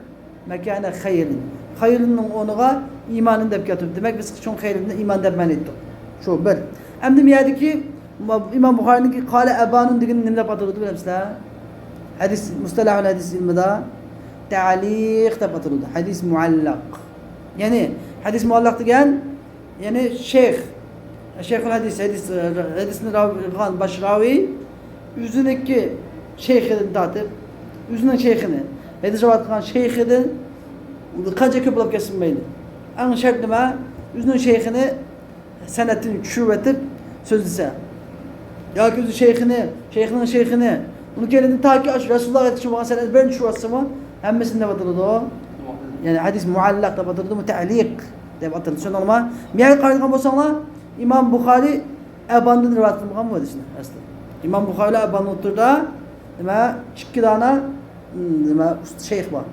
مەكانە خەيرىن. خەيرىننىڭ ئورنىغا ئىمانىن دەپ كەلتۈردى. دېمەك، بىز چوڭ خەيرىننى ئىمان دەپ مەنە ئېيتتۇق. شۇ بىر. ئەمدى بۇ يەردىكى ئىمام بۇخارىنىڭكى قالە ئەبانۇن دېگىنى نېمە دەپ ئاتىلىدۇ بىلەمسىلەر؟ ھەدىس، مۇستەلاھۇل ھەدىس ئىلمىدا تەلىق دەپ ئاتىلىدۇ. ھەدىس مۇئەللەق. يەنى ھەدىس مۇئەللەق دېگەن، يەنى شەيخ، شەيخۇل ھەدىس، ھەدىس، ھەدىسنى راۋى قىلغان باش راۋى ئۆزىنىڭكى شەيخىدىن تارتىپ، ئۆزىنىڭ شەيخىنى، ھەدىس رىۋايەت قىلغان شەيخىدىن قانچە كۆپ بولۇپ كەتسىمۇ مەيلى. ئەڭ شەرت نېمە؟ ئۆزىنىڭ شەيخىنى سەنەدتىن چۈشۈرۈۋېتىپ سۆزلىسە، ياكى ئۆزى شەيخىنى، شەيخنىڭ شەيخىنى، ئۇنىڭ كەينىدىن تاكى ئاشۇ رەسۇلۇللاغا يېتىشكىچە بولغان سەنەد بىرىنى چۈشۈرۈۋەتسىمۇ، ھەممىسىنى نېمە ئاتىلىدۇ؟ يەنى ھەدىس مۇئەللەق دەپ ئاتىلىدۇ، تەلىق دەپ ئاتىلىدۇ. چۈشەندىڭلارمۇ؟ بۇ يەرگە قارايدىغان بولساڭلار، ئىمام بۇخارى ئەباندىن رىۋايەت قىلمىغان بۇ ھەدىسنى ئەسلى. ئىمام بۇخارى ئەبان ئوتتۇرىدا نېمە، ئىككى دانە نېمە، شەيخ بار.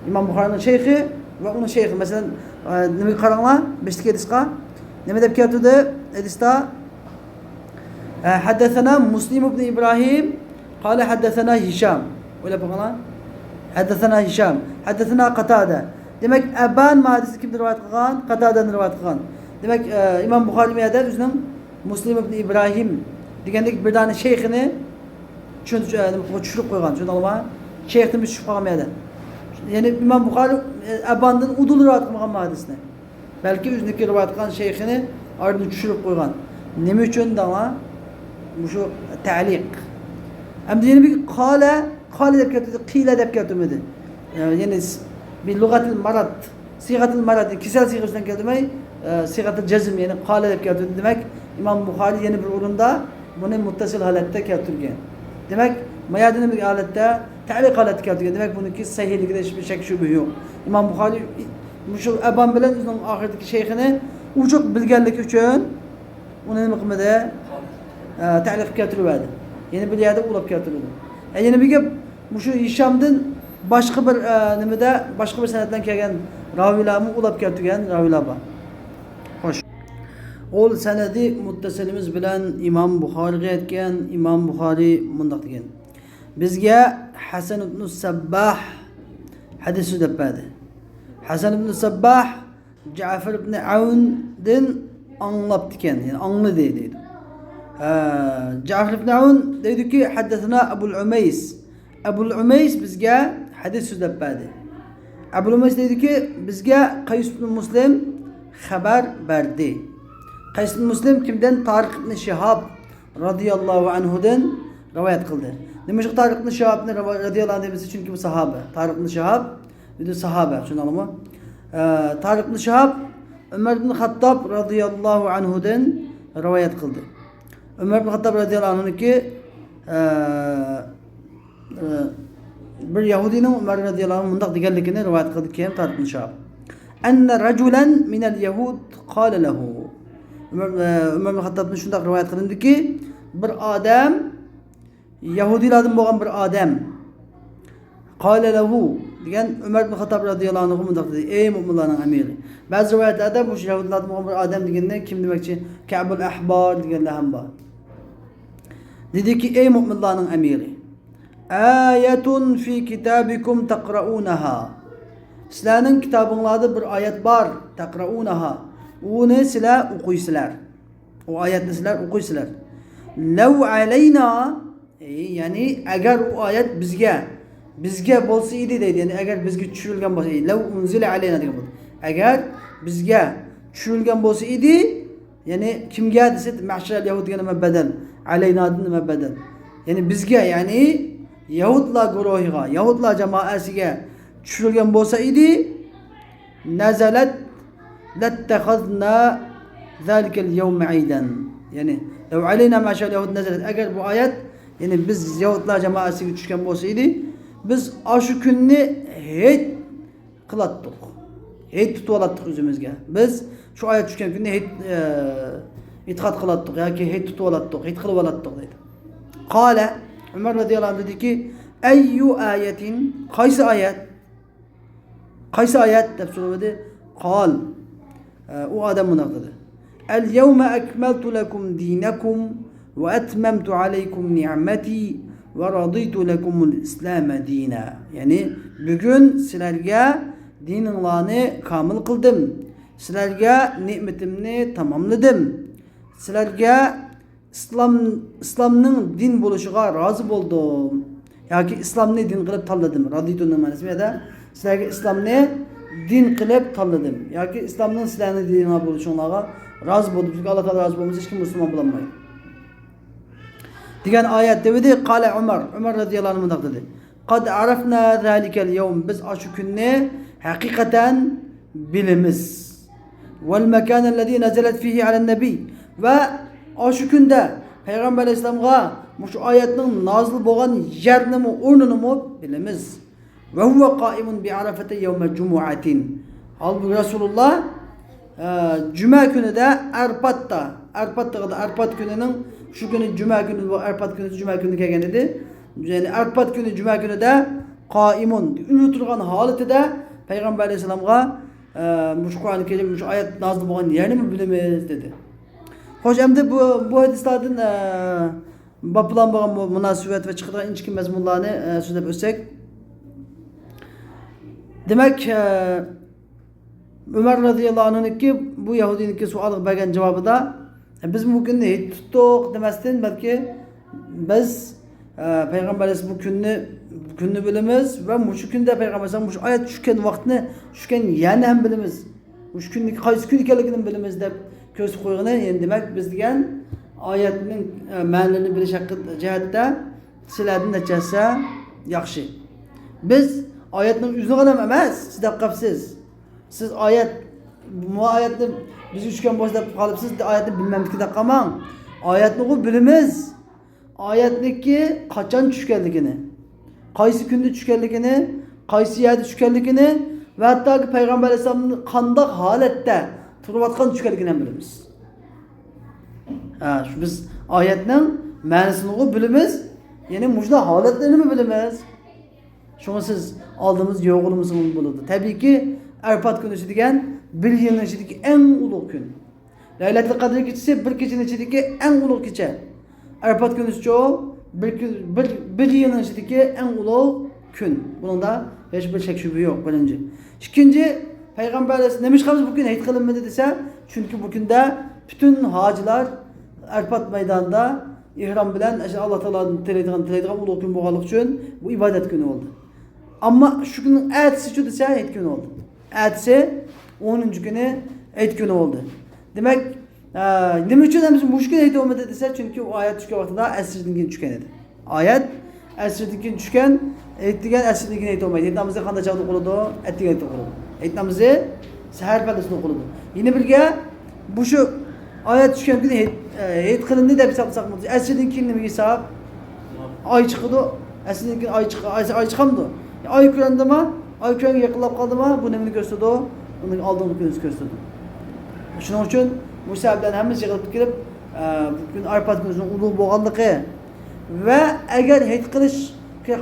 ئىمام بۇخارىنىڭ شەيخى ۋە ئۇنىڭ شەيخى. مەسىلەن، ئە، نېمىگە قاراڭلار، بېشىدىكى ھەدىسقا. نېمە دەپ كەلتۈردى ھەدىستە؟ ئە، حدثنا مسلم بن إبراهيم قال حدثنا هشام. ئويلاپ بېقىڭلار. حدثنا هشام. حدثنا قتادة. دېمەك، ئەبان ھەدىسنى كىمدىن رىۋايەت قىلغان؟ قاتادەدىن رىۋايەت قىلغان. دېمەك، ئە، ئىمام بۇخارى بۇ يەردە ئۆزىنىڭ مۇسلىم ئىبنى ئىبراھىم دېگەندەك بىر دانە شەيخىنى چۈشۈن-، چۈشۈرۈپ قويغان، چۈشەندىڭلارمۇ؟ شەيختىن بىر چۈشۈپ قالغان بۇ يەردە. يەنى ئىمام بۇخارى، ئە، ئەباندىن ئۇدۇل رىۋايەت قىلمىغان بۇ ھەدىسنى. بەلكى ئۆزىنىڭكى رىۋايەت قىلغان شەيخىنى ئارىدىن چۈشۈرۈپ قويغان. نېمە ئۈچۈن دەڭلار؟ مۇشۇ تەلىق. ئەمدى يەنە بىر قالە، قالە دەپ كەلتۈردى، قىلە دەپ كەلتۈرمىدى. ئە، يەنى س-، بلغة المرض، صيغة المرض، كېسەل سىيغىسى بىلەن كەلتۈرمەي، ئە، سىيغەتىل جەزم، يەنى قالە دەپ كەلتۈردى. دېمەك، ئىمام بۇخارىي يەنە بىر ئورۇندا بۇنى مۇتتەسىل ھالەتتە كەلتۈرگەن. دېمەك، ما يەردە نېمە ھالەتتە؟ تەئلىق ھالەتتە كەلتۈرگەن. دېمەك، بۇنىڭكى سەھىھلىكىدە ھېچبىر شەك شۈبھە يوق. ئىمام بۇخارىي مۇشۇ ئەبان بىلەن ئۆزىنىڭ ئاخىرىدىكى شەيخىنى ئوچۇق بىلگەنلىكى ئۈچۈن ئۇنى نېمە قىلمىدى؟ ئە، تەئلىق قىلىپ كەلتۈرۈۋەردى. يەنە بىر يەردە ئۇلاپ كەلتۈرىدۇ. ئە، يەنە بىر گەپ، مۇشۇ ھىشامدىن باشقا بىر، ئە، نېمىدە، باشقا بىر سەنەد بىلەن كەلگەن راۋىيلارمۇ ئۇلاپ كەلتۈرگەن راۋىيلار بار. خوش. ئۇل سەنەدى مۇتتەسىلىمىز بىلەن ئىمام بۇخارىغا يەتكەن، ئىمام بۇخارىي مۇنداق دېگەن: بىزگە ھەسەن ئىبنۇ سەبباھ ھەدىس سۆزلەپ بەردى. ھەسەن ئىبنۇ سەبباھ جەفەر ئىبنى ئەۋندىن ئاڭلاپتىكەن، يەنى ئاڭلىدى دەيدۇ. ھە، جەفەر ئىبنى ئەۋن دەيدۇكى، ھەددەسەنا ئەبۇل ئۇمەيس. ئەبۇل ئۇمەيس بىزگە ھەدىس سۆزلەپ بەردى. ئەبۇل ئۇمەيس دەيدۇكى، بىزگە قەيس ئىبنى مۇسلىم خەۋەر بەردى. قەيس ئىبنى مۇسلىم كىمدىن؟ تارىق ئىبنى شىھاب رەزىياللاھۇ ئەنھۇدىن رىۋايەت قىلدى. نېمىشقا تارىق ئىبنى شىھابنى رىۋا-، رەزىياللاھۇ ئەنھۇ دەيمىز؟ چۈنكى بۇ ساھابە. تارىق ئىبنى شىھاب، بۇ ساھابە، چۈشىنىڭلارمۇ؟ ئە، تارىق ئىبنى شىھاب ئۆمەر ئىبنى خاتتاب رەزىياللاھۇ ئەنھۇدىن رىۋايەت قىلدى. ئۆمەر ئىبنى خاتتاب رەزىياللاھۇ ئەنھۇنىڭكى، ئە، ئە، بىر يەھۇدىينىڭ ئۆمەر رەزىياللاھۇ ئەنھۇ مۇنداق دېگەنلىكىنى رىۋايەت قىلدى كېيىن تارىق ئىبنى شىھاب. ئەننە رەجۇلەن مىنەل يەھۇد قالە لەھۇ. ئۆمەر، ئە، ئۆمەر ئىبنى خاتتابتىن شۇنداق رىۋايەت قىلىندىكى، بىر ئادەم يەھۇدىيلاردىن بولغان بىر ئادەم، قالە لەھۇ دېگەن، ئۆمەر ئىبنى خاتتاب رەزىياللاھۇ ئەنھۇغا مۇنداق دېدى: ئەي مۆمىنلارنىڭ ئەمىرى. بەزى رىۋايەتلەردە مۇشۇ يەھۇدىيلاردىن بولغان بىر ئادەم دېگەندە كىم دېمەكچى؟ كەئبۇل ئەھبار دېگەنلەر ھەم بار. دېدىكى، ئەي مۆمىنلارنىڭ ئەمىرى، ئايەتۇن فى كىتابىكۇم تەقرەئۇنەھا. سىلەرنىڭ كىتابىڭلاردا بىر ئايەت بار، تەقرەئۇنەھا. ئۇنى سىلەر ئوقۇيسىلەر. ئۇ ئايەتنى سىلەر ئوقۇيسىلەر. لەۋ ئەلەينا، ئەي، يەنى ئەگەر ئۇ ئايەت بىزگە، بىزگە بولسا ئىدى دەيدۇ. يەنى ئەگەر بىزگە چۈشۈرۈلگەن بولسا ئىدى. لەۋ ئۇنزىلە ئەلەينا دېگەن بولدى. ئەگەر بىزگە چۈشۈرۈلگەن بولسا ئىدى، يەنى كىمگە دېسە، مەشەرەل يەھۇد دېگەن نېمە بەدەل؟ ئەلەينادىن نېمە بەدەل؟ يەنى بىزگە، يەنى يەھۇدلار گۇرۇھىغا، يەھۇدلار جامائەسىگە چۈشۈرۈلگەن بولسا ئىدى، نەزەلەت لەتتەخەزنا زالىكەل يەۋمە ئەيدەن. يەنى، لەۋ ئەلەينا مەشەرەل يەھۇد نەزەلەت. ئەگەر بۇ ئايەت، يەنى بىز يەھۇدلار جامائەسىگە چۈشكەن بولسا ئىدى، بىز ئاشۇ كۈننى ھېيت قىلاتتۇق. ھېيت تۇتۇۋالاتتۇق ئۆزىمىزگە. بىز شۇ ئايەت چۈشكەن كۈننى ھېيت، ئە، ئېتىقاد قىلاتتۇق ياكى ھېيت تۇتۇۋالاتتۇق، ھېيت قىلىۋالاتتۇق دەيدۇ. قالە، ئۆمەر رەزىياللاھۇ ئەنھۇ دېدىكى، ئەييۇ ئايەتىن، قايسى ئايەت؟ قايسى ئايەت دەپ سورىدى. قال، ئە، ئۇ ئادەم مۇنداق دېدى: ئەل يەۋمە ئەكمەلتۇ لەكۇم دىنەكۇم ۋە ئەتمەمتۇ ئەلەيكۇم نىئمەتى ۋە رەزىتۇ لەكۇمۇل ئىسلامە دىنا. يەنى، بۈگۈن سىلەرگە دىنىڭلارنى كامىل قىلدىم، سىلەرگە نېمىتىمنى تاماملىدىم، سىلەرگە ئىسلام، ئىسلامنىڭ دىن بولۇشىغا رازى بولدۇم ياكى ئىسلامنى دىن قىلىپ تاللىدىم. رەزىتۇنىڭ مەنىسى بۇ يەردە سىلەرگە ئىسلامنى دىن قىلىپ تاللىدىم ياكى ئىسلامنىڭ سىلەرنىڭ دىنىڭلار بولۇشۇڭلارغا رازى بولدۇم. چۈنكى ئاللا تائالا رازى بولمىسا، ھېچكىم مۇسۇلمان بولالمايدۇ. دېگەن ئايەت دېدى. قالە ئۆمەر، ئۆمەر رەزىياللاھۇ ئەنھۇ مۇنداق دېدى: قەد ئەرەفنا زالىكەل يەۋم، بىز ئاشۇ كۈننى ھەقىقەتەن بىلىمىز. ۋەل مەكانەللەزى نەزەلەت فىھى ئەلەن نەبىي، ۋە ئاشۇ كۈندە پەيغەمبەر ئەلەيھىسسالامغا مۇشۇ ئايەتنىڭ نازىل بولغان يەرنىمۇ، ئورنىنىمۇ بىلىمىز. ۋە ھۇۋە قائىمۇن بى ئەرەفەتە يەۋمە جۇمۇئەتىن. ھالبۇكى، رەسۇلۇللا، ئە، جۈمە كۈنىدە ئەرپاتتا، ئەرپات دېگەندە ئەرپات كۈنىنىڭ، شۇ كۈنى جۈمە كۈنى، بۇ ئەرپات كۈنى جۈمە كۈنى كەلگەن ئىدى. يەنى ئەرپات كۈنى جۈمە كۈنىدە قائىمۇن، ئۆرە تۇرغان ھالىتىدە پەيغەمبەر ئەلەيھىسسالامغا، ئە، مۇشۇ قۇرئان كەرىم، مۇشۇ ئايەت نازىل بولغان يەرنىمۇ بىلىمىز دېدى. خوش، ئەمدى بۇ، بۇ ھەدىسلاردىن، ئە، باب بىلەن بولغان مۇ-، مۇناسىۋەت ۋە چىقىدىغان ئىنچىكە مەزمۇنلارنى، ئە، سۆزلەپ ئۆتسەك. دېمەك، ئە، ئۆمەر رەزىياللاھۇ ئەنھۇنىڭكى بۇ يەھۇدىينىڭكى سوئالىغا بەرگەن جاۋابىدا، ئە، بىز بۇ كۈننى ھېيت تۇتتۇق دېمەستىن، بەلكى بىز، ئە، پەيغەمبەر ئەلەيھىسسالام بۇ كۈننى، بۇ كۈننى بىلىمىز ۋە مۇشۇ كۈندە پەيغەمبەر ئەلەيھىسسالام مۇشۇ ئايەت چۈشكەن ۋاقىتنى، چۈشكەن يەرنى ھەم بىلىمىز. مۇشۇ كۈننىڭ قايسى كۈن ئىكەنلىكىنى بىلىمىز دەپ كۆرسىتىپ قويغىنى، يەنى دېمەك، بىز دېگەن ئايەتنىڭ، ئە، مەنىلىرىنى بىلىش ھەققى جەھەتتە سىلەردىن نەچچە ھەسسە ياخشى. بىز ئايەتنىڭ ئۆزىنى غەلەم ئەمەس، سىز دەپ قاپسىز. سىز ئايەت، بۇ ئايەتنى بىزگە چۈشكەن بولسا دەپ قالىپسىز، ئايەتنى بىلمەمدىكىن دەپ قالماڭ. ئايەتنىغۇ بىلىمىز. ئايەتنىكى قاچان چۈشكەنلىكىنى، قايسى كۈندە چۈشكەنلىكىنى، قايسى يەردە چۈشكەنلىكىنى ۋە ھەتتاكى پەيغەمبەر ئەلەيھىسسالامنى قانداق ھالەتتە تۇرۇۋاتقان چۈشكەنلىكىنى ھەم بىلىمىز. ھە، شۇ بىز ئايەتنىڭ مەنىسىنىغۇ بىلىمىز، يەنى مۇشۇنداق ھالەتلىرىنىمۇ بىلىمىز. شۇڭا سىز ئالدىمىزدا يوغىلىمىسىڭىز بولىدۇ. تەبىئىيكى، ئەرپات كۈنى دېگەن بىر يىلنىڭ ئىچىدىكى ئەڭ ئۇلۇغ كۈن. لەيلەتۇل قەدر كېچىسى بىر كېچىنىڭ ئىچىدىكى ئەڭ ئۇلۇغ كېچە. ئەرپات كۈنىچۇ بىر كۈن، بىر، بىر يىلنىڭ ئىچىدىكى ئەڭ ئۇلۇغ كۈن. بۇنىڭدا ھېچ بىر شەك شۈبھە يوق، بىرىنچى. ئىككىنچى، پەيغەمبەر ئەلەيھىسسالام نېمىشقا بىز بۇ كۈن ھېيت قىلىنمىدى دېسە، چۈنكى بۇ كۈندە پۈتۈن ھاجىلار ئەرپات مەيدانىدا ئېھرام بىلەن ئاشۇ ئاللا تائالادىن تىلەيدىغان، تىلەيدىغان ئۇلۇغ كۈن بولغانلىقى ئۈچۈن بۇ ئىبادەت كۈنى بولدى. ئەمما شۇ كۈننىڭ ئەتىسىچۇ دېسە، ھېيت كۈنى بولدى. ئەتىسى ئونىنچى كۈنى ھېيت كۈنى بولدى. دېمەك، ئە، نېمە ئۈچۈن ئەمىسە مۇشۇ كۈنى ھېيت بولمىدى دېسە، چۈنكى ئۇ ئايەت چۈشكەن ۋاقتىدا ئەسىردىن كېيىن چۈشكەن ئىدى. ئايەت ئەسىردىن كېيىن چۈشكەن، ھېيت دېگەن ئەسىردىن كېيىن ھېيت بولمايدۇ. ھېيت نامىزى قانداق چاغدا ئوقۇلىدۇ؟ ئەتىگەن ھېيت ئوقۇلىدۇ. ھېيت نامىزى سەھەر پەللىسىدە ئوقۇلىدۇ. يەنە بىرگە، بۇ شۇ ئايەت چۈشكەن كۈنى ھېيت، ئە، ھېيت قىلىندى دەپ ھېسابلىساق بولىدۇ. ئەسىردىن كېيىن نېمە ھېساب؟ ئاي چىقىدۇ. ئەسىردىن كېيىن ئاي چىق-، ئاي، ئاي چىقامدۇ؟ ئاي كۆرۈندىما؟ ئاي كۆرۈنگە يېقىنلاپ قالدىما؟ بۇ نېمىنى كۆرسىتىدۇ؟ ئۇنىڭ ئالدىنقى كۈنىنى كۆرسىتىدۇ. شۇنىڭ ئۈچۈن بۇ سەۋەب بىلەن ھەممىسى يىغىلىپ كېلىپ، ئە، بۈگۈن ئارپات كۈنىنىڭ ئۇلۇغ بولغانلىقى ۋە ئەگەر ھېيت قىلىش،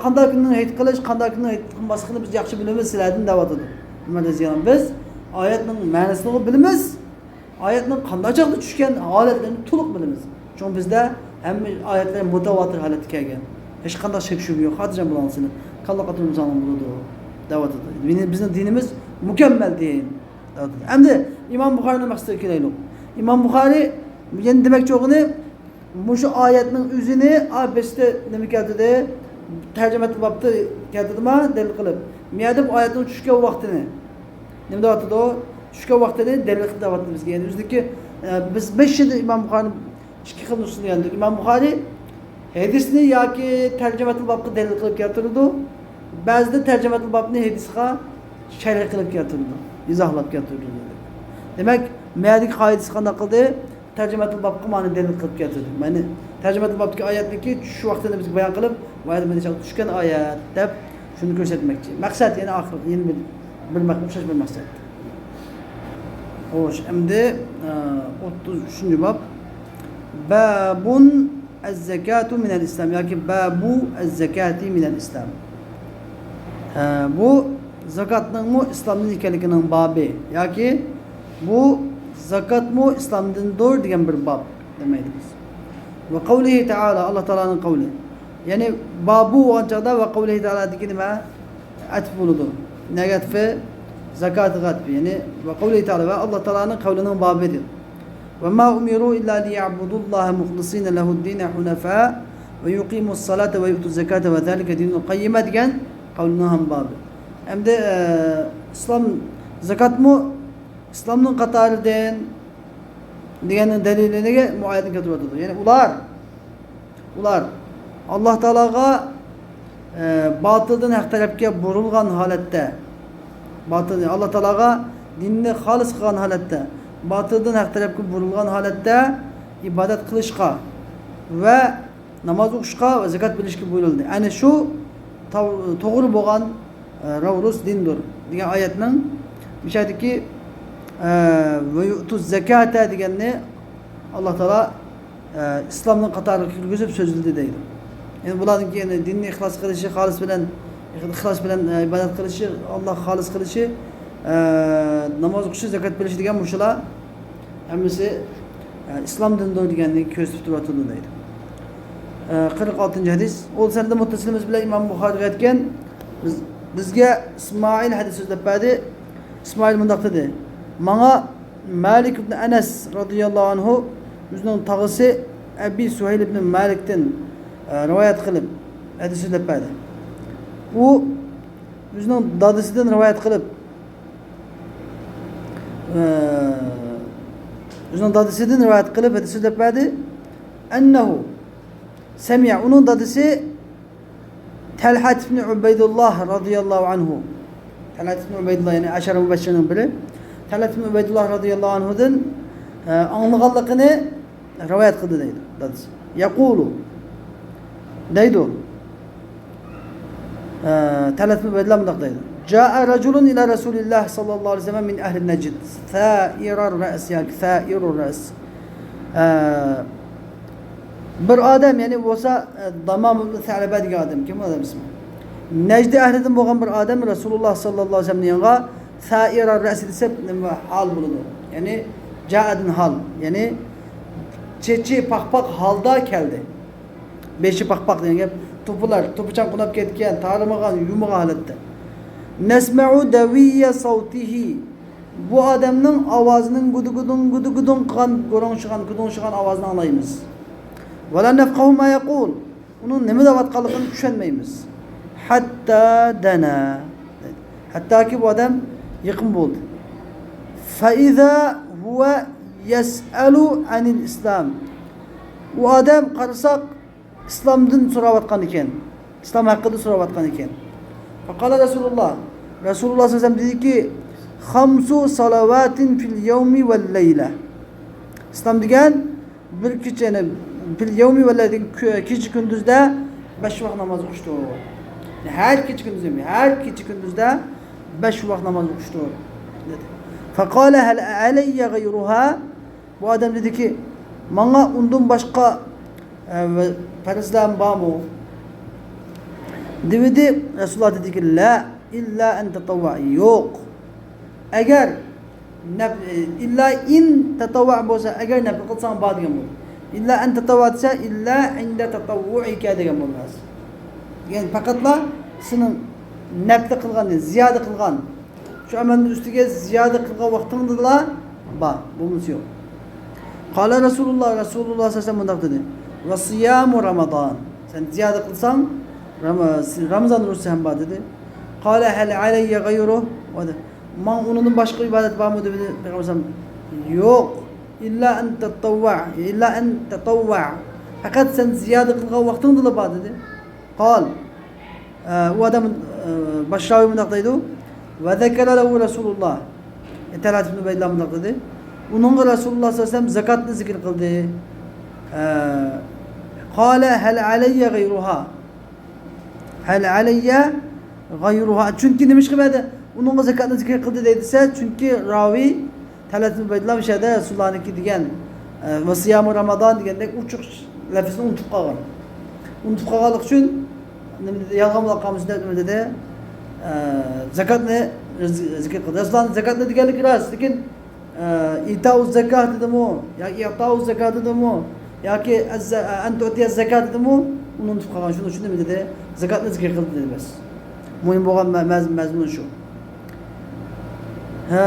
قانداق كۈننىڭ ھېيت قىلىش، قانداق كۈننىڭ ھېيت قىلماسلىقىنى بىز ياخشى بىلىمىز سىلەردىن دەۋاتىدۇ. ھۆرمەتلىك ئەزىزلەرىم، بىز ئايەتنىڭ مەنىسىنىغۇ بىلىمىز، ئايەتنىڭ قانداق چاغدا چۈشكەن ھالەتلىرىنى تولۇق بىلىمىز. چۈنكى بىزدە ھەممە ئايەتلەر مۇتەۋاتىر ھالەتتە كەلگەن. ھېچقانداق شەك شۈبھە يوق. خاتىرجەم بولۇڭلار سىلەر. كاللا قاتۇرمىساڭلار بولىدۇ، دەۋاتىدۇ. بىزنىڭ دىنىمىز مۇكەممەل دىن، دەۋاتىدۇ. ئەمدى ئىمام بۇخارىنىڭ مەقسىتىگە كېلەيلۇق. ئىمام بۇخارى يەنە دېمەكچى بولغىنى، مۇشۇ ئايەتنىڭ ئۆزىنى، ئا، بېشىدا نېمە كەلتۈردى؟ تەرجىمەتۇل بابتا كەلتۈردىما دەلىل قىلىپ؟ مۇ يەردە بۇ ئايەتنىڭ چۈشكەن ۋاقتىنى نېمە دەۋاتىدۇ؟ چۈشكەن ۋاقتىنى دەلىل قىلىپ دەۋاتىدۇ بىزگە. يەنى ئۆزىدىكى، ئە، بىز بەش يىلدا ئىمام بۇخارىنى ئىككى خىل نۇسخىنى يەندۇق. ئىمام بۇخارى ھەدىسنى ياكى تەرجىمەتۇل بابقا دەلىل قىلىپ كەلتۈرىدۇ. بەزىدە تەرجىمەتۇل بابنى ھەدىسقا شەرھ قىلىپ كەلتۈرىدۇ، ئىزاھلاپ كەلتۈرىدۇ. دېمەك، مەدىكى قائىدىسى قانداق قىلدى؟ تەرجىمەتۇل بابقا مانا دەلىل قىلىپ كەلتۈردى. مانا تەرجىمەتۇل بابتىكى ئايەتنىڭكى چۈشۈش ۋاقتىنى بىزگە بايان قىلىپ، ۋە ئايەت مەدىنە چۈشكەن ئايەت دەپ شۇنى كۆرسەتمەكچى. مەقسەت يەنە ئاخىر، يەنە بىر، بىر مەق-، ئوخشاش بىر مەقسەت. خوش، ئەمدى، ئە، ئوتتۇز ئۈچىنچى باب. بابۇن ئەززەكاتۇ مىنەل ئىسلام ياكى بابۇ ئەززەكاتى مىنەل ئىسلام. ئە، بۇ زاكاتنىڭمۇ ئىسلامدىن ئىكەنلىكىنىڭ بابى ياكى بۇ زاكاتمۇ ئىسلامدىندۇر دېگەن بىر باب دېمەيدۇ بىز. ۋە قەۋلىھى تەئالا، ئاللا تائالانىڭ قەۋلى. يەنى بابۇ بولغان چاغدا ۋە قەۋلىھى تەئالادىكى نېمە؟ ئەتىپ بولىدۇ. نەگە ئەتىپى؟ زاكاتىغا ئەتىپى. يەنى ۋە قەۋلىھى تەئالا ۋە ئاللا تائالانىڭ قەۋلىنىڭ بابى دېدى. ۋە ما ئۇمىرۇ ئىللا لىيەئبۇدۇللاھە مۇخلىسىنە لەھۇددىنە ھۇنەفا ۋە يۇقىمۇسسالاتا ۋە يۇئتۇززاكاتە ۋە زالىكە دىنۇل قەييىمە دېگەن قەۋلىنىڭ ھەم بابى. ئەمدى، ئە، ئىسلام، زاكاتمۇ ئىسلامنىڭ قاتارىدىن دېگەننىڭ دەلىلىگە بۇ ئايەتنى كەلتۈرۈۋاتىدۇ. يەنى ئۇلار، ئۇلار ئاللا تائالاغا، ئە، باتىلدىن ھەق تەرەپكە بۇرۇلغان ھالەتتە، باتىل، ئاللا تائالاغا دىننى خالىس قىلغان ھالەتتە، باتىلدىن ھەق تەرەپكە بۇرۇلغان ھالەتتە ئىبادەت قىلىشقا ۋە ناماز ئوقۇشقا ۋە زاكات بېرىشكە بۇيرۇلدى. ئەنە شۇ تاغ-، توغرا بولغان، ئە، راۋرۇس دىندۇر دېگەن ئايەتنىڭ مۇشۇ يەردىكى، ئە، ۋە يۇئتۇز زاكاتە دېگەننى ئاللا تائالا، ئە، ئىسلامنىڭ قاتارىغا كىرگۈزۈپ سۆزلىدى دەيدۇ. يەنى بۇلاردىن كېيىن دىننى ئىخلاس قىلىشى، خالىس بىلەن، ئىخلاس بىلەن، ئە، ئىبادەت قىلىشى، ئاللاغا خالىس قىلىشى، ئە، ناماز ئوقۇشى، زاكات بېرىشى دېگەن مۇشۇلار ھەممىسى، ئە، ئىسلام دىنىدۇر دېگەننى كۆرسىتىپ تۇرۇۋاتىدۇ دەيدۇ. ئە، قىرىق ئالتىنچى ھەدىس. ئۇ سەندە مۇتتەسىلىمىز بىلەن ئىمام بۇخارىغا ئېيتكەن، بىز، بىزگە ئىسمائىل ھەدىس سۆزلەپ بەردى. ئىسمائىل مۇنداق دېدى: ماڭا مالىك ئىبن ئەنەس رازىياللاھۇ ئەنھۇ ئۆزىنىڭ تاغىسى ئەبى سۇھەيل ئىبن مالىكتىن، ئە، رىۋايەت قىلىپ ھەدىس سۆزلەپ بەردى. ئۇ ئۆزىنىڭ دادىسىدىن رىۋايەت قىلىپ، ئە، ئۆزىنىڭ دادىسىدىن رىۋايەت قىلىپ ھەدىس سۆزلەپ بەردى. ئەننەھۇ سەمىئە، ئۇنىڭ دادىسى تەلھەت ئىبنى ئۇبەيدۇللاھ رازىياللاھۇ ئەنھۇ. تەلھەت ئىبنى ئۇبەيدۇللاھ، يەنى ئەشەرە مۇبەششىرنىڭ بىرى. تەلھەت ئىبنى ئۇبەيدۇللاھ رازىياللاھۇ ئەنھۇدىن، ئە، ئاڭلىغانلىقىنى رىۋايەت قىلدى دەيدۇ دادىسى. يەقۇلۇ، دەيدۇ. ئە، تەلھەت ئىبنى ئۇبەيدۇللاھ مۇنداق دەيدۇ. جائە رەجۇلۇن ئىلە رەسۇلىللاھ ساللاللاھۇ ئەلەيھى ۋەسەللەم مىن ئەھلىن نەجد. سائىرەر رەس ياكى سائىرۇر رەس. ئە، بىر ئادەم، يەنى بولسا، ئە، دامام ئىبنى سەلەبە دېگەن ئادەم. كىم ئۇ ئادەم ئىسمى؟ نەجدى ئەھلىدىن بولغان بىر ئادەم رەسۇلۇللاھ ساللاللاھۇ ئەلەيھى ۋەسەللەمنىڭ يېنىغا سائىرەر رەس دېسە نېمە ھال بولىدۇ؟ يەنى جائەدىن ھال. يەنى چېچى پاقپاق ھالدا كەلدى. بېشى پاقپاق دېگەن گەپ، توپىلار، توپىچاڭ قوناپ كەتكەن، تارىمىغان، يۇمىغان ھالەتتە. نەسمەئۇ دەۋىييە سەۋتىھى. بۇ ئادەمنىڭ ئاۋازىنىڭ گۇدۇگۇدۇڭ، گۇدۇگۇدۇڭ قىلغان، گۇرۇڭشىغان، گۇدۇڭشىغان ئاۋازىنى ئاڭلايمىز. ۋەلا نەفقەھۇ ما يەقۇل. ئۇنىڭ نېمە دەۋاتقانلىقىنى چۈشەنمەيمىز. ھەتتا دەنا. ھەتتاكى بۇ ئادەم يېقىن بولدى. فەئىزا ھۇۋە يەسئەلۇ ئەنىل ئىسلام. ئۇ ئادەم قارىساق، ئىسلامدىن سوراۋاتقان ئىكەن. ئىسلام ھەققىدە سوراۋاتقان ئىكەن. فقال رسول الله، رەسۇلۇللاھ سەللەللاھۇ ئەلەيھى ۋەسەللەم دېدىكى، خەمسۇ سالەۋاتىن فىل يەۋمى ۋەل لەيلە. ئىسلام دېگەن بىر كېچىنى، فىل يەۋمى ۋەل لەيلە دېگەن كۈ-، كېچە كۈندۈزدە بەش ۋاق ناماز ئوقۇشتۇر. ھەر كېچە كۈندۈز دېمەي، ھەر كېچە كۈندۈزدە بەش ۋاق ناماز ئوقۇشتۇر، دېدى. فقال هل علي غيرها؟ بۇ ئادەم دېدىكى، ماڭا ئۇندىن باشقا، ئە، پەرزلەرمۇ بارمۇ؟ دېۋىدى. رەسۇلۇللاھ دېدىكى، لا، إلا أن تطوع. يوق. ئەگەر نەپ-، ئىللا ئىن تەتەۋۋە بولسا، ئەگەر نەپلى قىلساڭ بار دېگەن بولىدۇ. ئىللا ئەن تەتەۋۋە دېسە، ئىللا ئىندە تەتەۋۋۇئىكە دېگەن بولىدۇ. يەنى پەقەتلا سېنىڭ نەپلى قىلغان، زىيادە قىلغان، شۇ ئەمەلنىڭ ئۈستىگە زىيادە قىلغان ۋاقتىڭدىلا بار، بولمىسا يوق. قال رسۇلۇللاھ، رەسۇلۇللاھ سەللەللاھۇ ئەلەيھى ۋەسەللەم مۇنداق دېدى، ۋە سىيامۇ رامىزان، سەن زىيادە قىلساڭ، رام-، رامىزان روزىسى ھەم بار دېدى. قال هل علي غيره؟ ماڭا ئۇنىڭدىن باشقا ئىبادەت بارمۇ دېدى پەيغەمبەر ئەلەيھىسسالام. يوق. إلا أن تطوع، إلا أن تطوع. پەقەت سەن زىيادە قىلغان ۋاقتىڭدىلا بار دېدى. قال. ئە، ئۇ ئادەم، ئە، باش راۋى مۇنداق دەيدۇ. وذكر له رسول الله. تەلھەت ئىبنى ئۇبەيدۇللاھ مۇنداق دېدى. ئۇنىڭغا رەسۇلۇللاھ سەللەللاھۇ ئەلەيھى ۋەسەللەم زاكاتنى زىكىر قىلدى. ئە، قال هل علي غيرها؟ هل علي غيرها؟ چۈنكى نېمىشقا بەردى؟ ئۇنىڭغا زاكاتنى زىكىر قىلدى دەي دېسە، چۈنكى راۋى تەلھەت ئىبنى ئۇبەيدۇللاھ مۇشۇ يەردە رەسۇلۇللاھنىڭكى دېگەن، ئە، ۋە سىيامۇ رامىزان دېگەندەك ئوچۇق لەپىزنى ئۇنتۇپ قالغان. ئۇنتۇپ قالغانلىقى ئۈچۈن نېمە دېدى؟ يالغان بولاپ قالمىسۇن دەپ نېمە دېدى؟ ئە، زاكاتنى زىكىر قىلدى. رەسۇلۇللاھ زاكاتنى دېگەنلىكى راست، لېكىن ئە، ئىتائۇز زاكات دېدىمۇ ياكى ئىتائۇز زاكات دېدىمۇ ياكى ئەززە-، ئەن تۇئتىيە زاكات دېدىمۇ، ئۇنى ئۇنتۇپ قالغان. شۇنىڭ ئۈچۈن نېمە دېدى؟ زاكاتنى زىكىر قىلدى دېدى بەس. مۇھىم بولغان مە-، مەز-، مەزمۇن شۇ. ھە.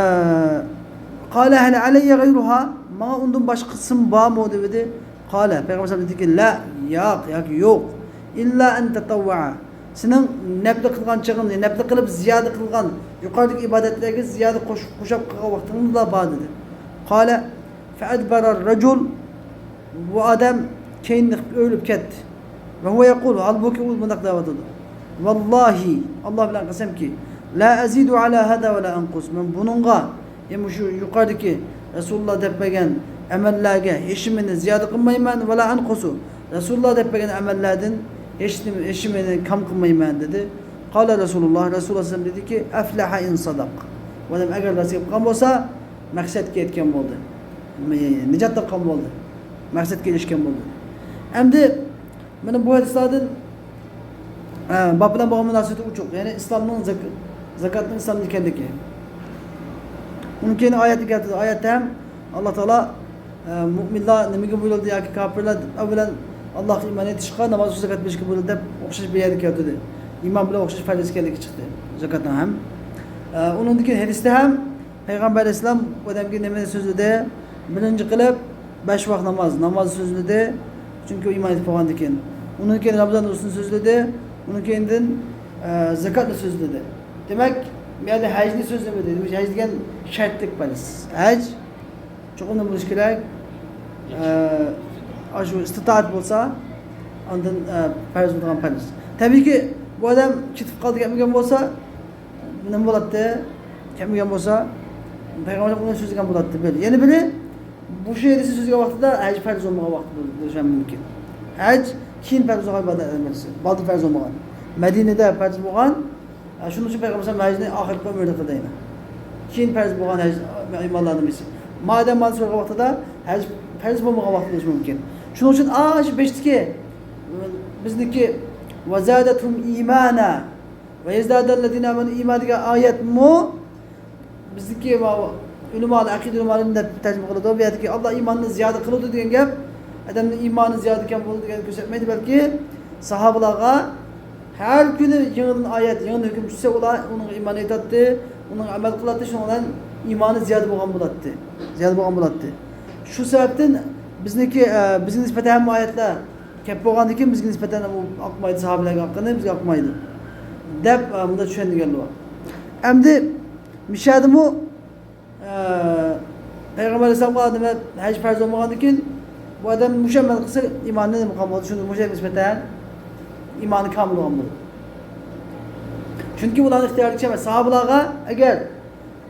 قال هل علي غيرها؟ ماڭا ئۇندىن باشقىسىمۇ بارمۇ دېدى. قال، پەيغەمبەر ئەلەيھىسسالام دېدىكى، لا، ياق، ياكى يوق. إلا أن تطوع. سېنىڭ نەپلى قىلغان چېغىڭدا، نەپلى قىلىپ زىيادە قىلغان يۇقىرىدىكى ئىبادەتلەرگە زىيادە قوش-، قوشۇپ قىلغان ۋاقتىڭدا بار دېدى. قال فأدبر الرجل، بۇ ئادەم كەينىنى ئۆرۈلۈپ كەتتى. وهو يقول، ھالبۇكى ئۇ مۇنداق دەۋاتىدۇ. والله، ئاللاھ بىلەن قەسەمكى، لا أزيد على هذا ولا أنقص، مەن بۇنىڭغا يەنى مۇشۇ يۇقىرىدىكى رەسۇلۇللاھ دەپ بەرگەن ئەمەللەرگە ھېچنېمىنى زىيادە قىلمايمەن، ۋەلا ئەنقۇسۇ. رەسۇلۇللاھ دەپ بەرگەن ئەمەللەردىن ھېچنېمە، ھېچنېمىنى كەم قىلمايمەن دېدى. قال رسول الله، رەسۇلۇللاھ سەللەللاھۇ ئەلەيھى ۋەسەللەم دېدىكى، أفلح إن صدق. بۇ ئادەم ئەگەر راست گەپ قىلغان بولسا، مەقسەتكە يەتكەن بولدى. نىجات تاپقان بولدى. مەقسەتكە ئېرىشكەن بولدى. ئەمدى مانا بۇ ھەدىسلەردىن، ئە، باب بىلەن بولغان مۇناسىۋىتى ئوچۇق. يەنى ئىسلامنىڭ زاك-، زاكاتنىڭ ئىسلامدا ئىكەنلىكى. ئۇنىڭ كېيىن ئايەتنى كەلتۈردى. ئايەتتە ھەم ئاللاھ تائالا، ئە، مۇئمىنلار نېمىگە بۇيرۇلدى ياكى كاپىرلار ئەۋۋەلەن ئاللاھقا ئىمان ئېيتىشقا، ناماز ئۈچۈن زاكات بېرىشكە بۇيرۇلدى دەپ ئوخشاش بىر يەردە كەلتۈردى. ئىمان بىلەن ئوخشاش پەرز ئىكەنلىكى چىقتى زاكاتنىڭ ھەم. ئە، ئۇنىڭدىن كېيىن ھەدىستە ھەم پەيغەمبەر ئەلەيھىسسالام ئۇ ئادەمگە نېمىنى سۆزلىدى؟ بىرىنچى قىلىپ، بەش ۋاق ناماز، نامازنى سۆزلىدى. چۈنكى ئۇ ئىمان ئېيتىپ بولغاندىن كېيىن. ئۇنىڭ كېيىن رامىزان روزىسىنى سۆزلىدى. ئۇنىڭ كېيىندىن، ئە، زاكاتنى سۆزلىدى. دېمەك، بۇ يەردە ھەجنى سۆزلىمىدى. دېمەك، ھەج دېگەن شەرتلىك پەرز. ھەج چوقۇم نېمە بولۇشى كېرەك؟ ئە، ئاشۇ ئىستىتائەت بولسا، ئاندىن، ئە، پەرز بولىدىغان پەرز. تەبىئىيكى، بۇ ئادەم كېتىپ قالدى، كەلمىگەن بولسا، نېمە بولاتتى؟ كەلمىگەن بولسا، پەيغەمبەر ئۇنى سۆزلىگەن بولاتتى. بىر. يەنە بىرى، بۇ شۇ ھەدىسنى سۆزلىگەن ۋاقتىدا ھەج پەرز بولمىغان ۋاقتى بولۇشى مۇمكىن. ھەج كېيىن پەرز بولغان ئىبادەتلەرنىڭ بىرسى. بالدىن پەرز بولمىغان. مەدىنىدە پەرز بولغان. ھە، شۇنىڭ ئۈچۈن پەيغەمبەر ھەجنى ئاخىرقى ئۆمرىدە قىلدى يەنە. كېيىن پەرز بولغان ھەج ئىمانلاردىن بىرسى. مادەم مانا سورىغان ۋاقتىدا ھەج پەرز بولمىغان ۋاقتى بولۇشى مۇمكىن. شۇنىڭ ئۈچۈن ئاشۇ بېشىدىكى بىزنىڭكى ۋەزادەتھۇم ئىمانا ۋەيەزدادەللەزىنە ئامەنۇ ئىمانا دېگەن ئايەتمۇ بىزدىكى ئۆلىمالار، ئەقىدە ئۆلىمالىرى دەپ تەرجىمە قىلىدۇ. بۇ يەردىكى ئاللا ئىماننى زىيادە قىلىدۇ دېگەن گەپ ئادەمنىڭ ئىمانى زىيادە كەم بولىدۇ دېگەننى كۆرسەتمەيدۇ، بەلكى ساھابىلارغا ھەر كۈنى يېڭىدىن ئايەت، يېڭىدىن ھۆكۈم چۈشسە، ئۇلار ئۇنىڭغا ئىمان ئېيتاتتى، ئۇنىڭغا ئەمەل قىلاتتى، شۇنىڭ بىلەن ئىمانى زىيادە بولغان بولاتتى. زىيادە بولغان بولاتتى. شۇ سەۋەبتىن بىزنىڭكى، ئە، بىزگە نىسبەتەن ھەممە ئايەتلەر كەپ بولغاندىن كېيىن بىزگە نىسبەتەن ئۇ ئاقمايدۇ، ساھابىلەرگە ئاققىنى بىزگە ئاقمايدۇ دەپ، ئە، مۇنداق چۈشەندۈرگەنلىرى بار. ئەمدى مىشەدىمۇ، ئە، پەيغەمبەر ئەلەيھىسسالامغا نېمە، ھەج پەرز بولمىغاندىن كېيىن بۇ ئادەم مۇشۇ ئەمەل قىلسا ئىمانى نېمە قىلغان بولىدۇ؟ شۇنى مۇشۇ نىسبەتەن ئىمانى كامىل بولغان بولىدۇ. چۈنكى ئۇلارنىڭ ئىختىيارىدىكى ئەمەس. ساھابىلارغا ئەگەر،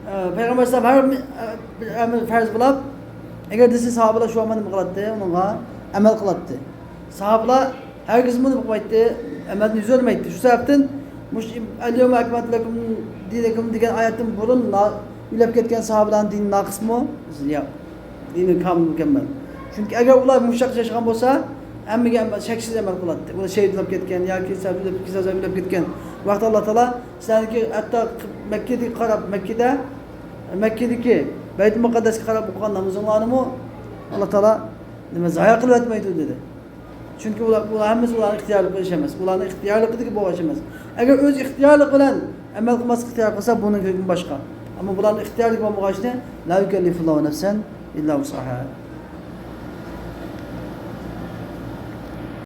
ئە، پەيغەمبەر ئەلەيھىسسالام ھەر بىر، ئە، بىر ئەمەل پەرز بولاپ، ئەگەر دېسە ساھابىلار شۇ ئەمەلنى نېمە قىلاتتى؟ ئۇنىڭغا ئەمەل قىلاتتى. ساھابىلار ھەرگىزمۇ نېمە قىلمايتتى؟ ئەمەلدىن يۈز ئۆرمەيتتى. شۇ سەۋەبتىن مۇشۇ ئەل يەۋمە ئەكمەلتۇ لەكۇم دىنەكۇم دېگەن ئايەتتىن بۇرۇن نا-، ئۆلۈپ كەتكەن ساھابىلارنىڭ دىنى ناقىسمۇ؟ ياق. دىنى كامىل، مۇكەممەل. چۈنكى ئەگەر ئۇلار مۇشۇ چاغدا ياشىغان بولسا، ھەممىگە ئەمەل، شەكسىز ئەمەل قىلاتتى. ئۇلار شېھىت بولۇپ كەتكەن ياكى سەۋەب ئۆلۈپ، كېسەل سەۋەب ئۆلۈپ كەتكەن ۋاقىتتا ئاللا تائالا سىلەرنىڭكى ھەتتا مەككىدىكى قاراپ، مەككىدە، مەككىدىكى بەيتۇل مۇقەددەسكە قاراپ ئوقۇغان نامىزىڭلارنىمۇ ئاللا تائالا نېمە، زايە قىلىۋەتمەيدۇ دېدى. چۈنكى ئۇلار، بۇلار ھەممىسى ئۇلارنىڭ ئىختىيارلىقى ئىش ئەمەس. ئۇلارنىڭ ئىختىيارلىقىدىكى بولغان ئىش ئەمەس. ئەگەر ئۆز ئىختىيارلىقى بىلەن ئەمەل قىلماسلىق ئىختىيار قىلسا، بۇنىڭ ھۆكمى باشقا. ئەمما بۇلارنىڭ ئىختىيارلىقى بولمىغان ئىشنى لا يۇكەللىفۇللاھۇ نەفسەن ئىللا ۋۇسئەھا.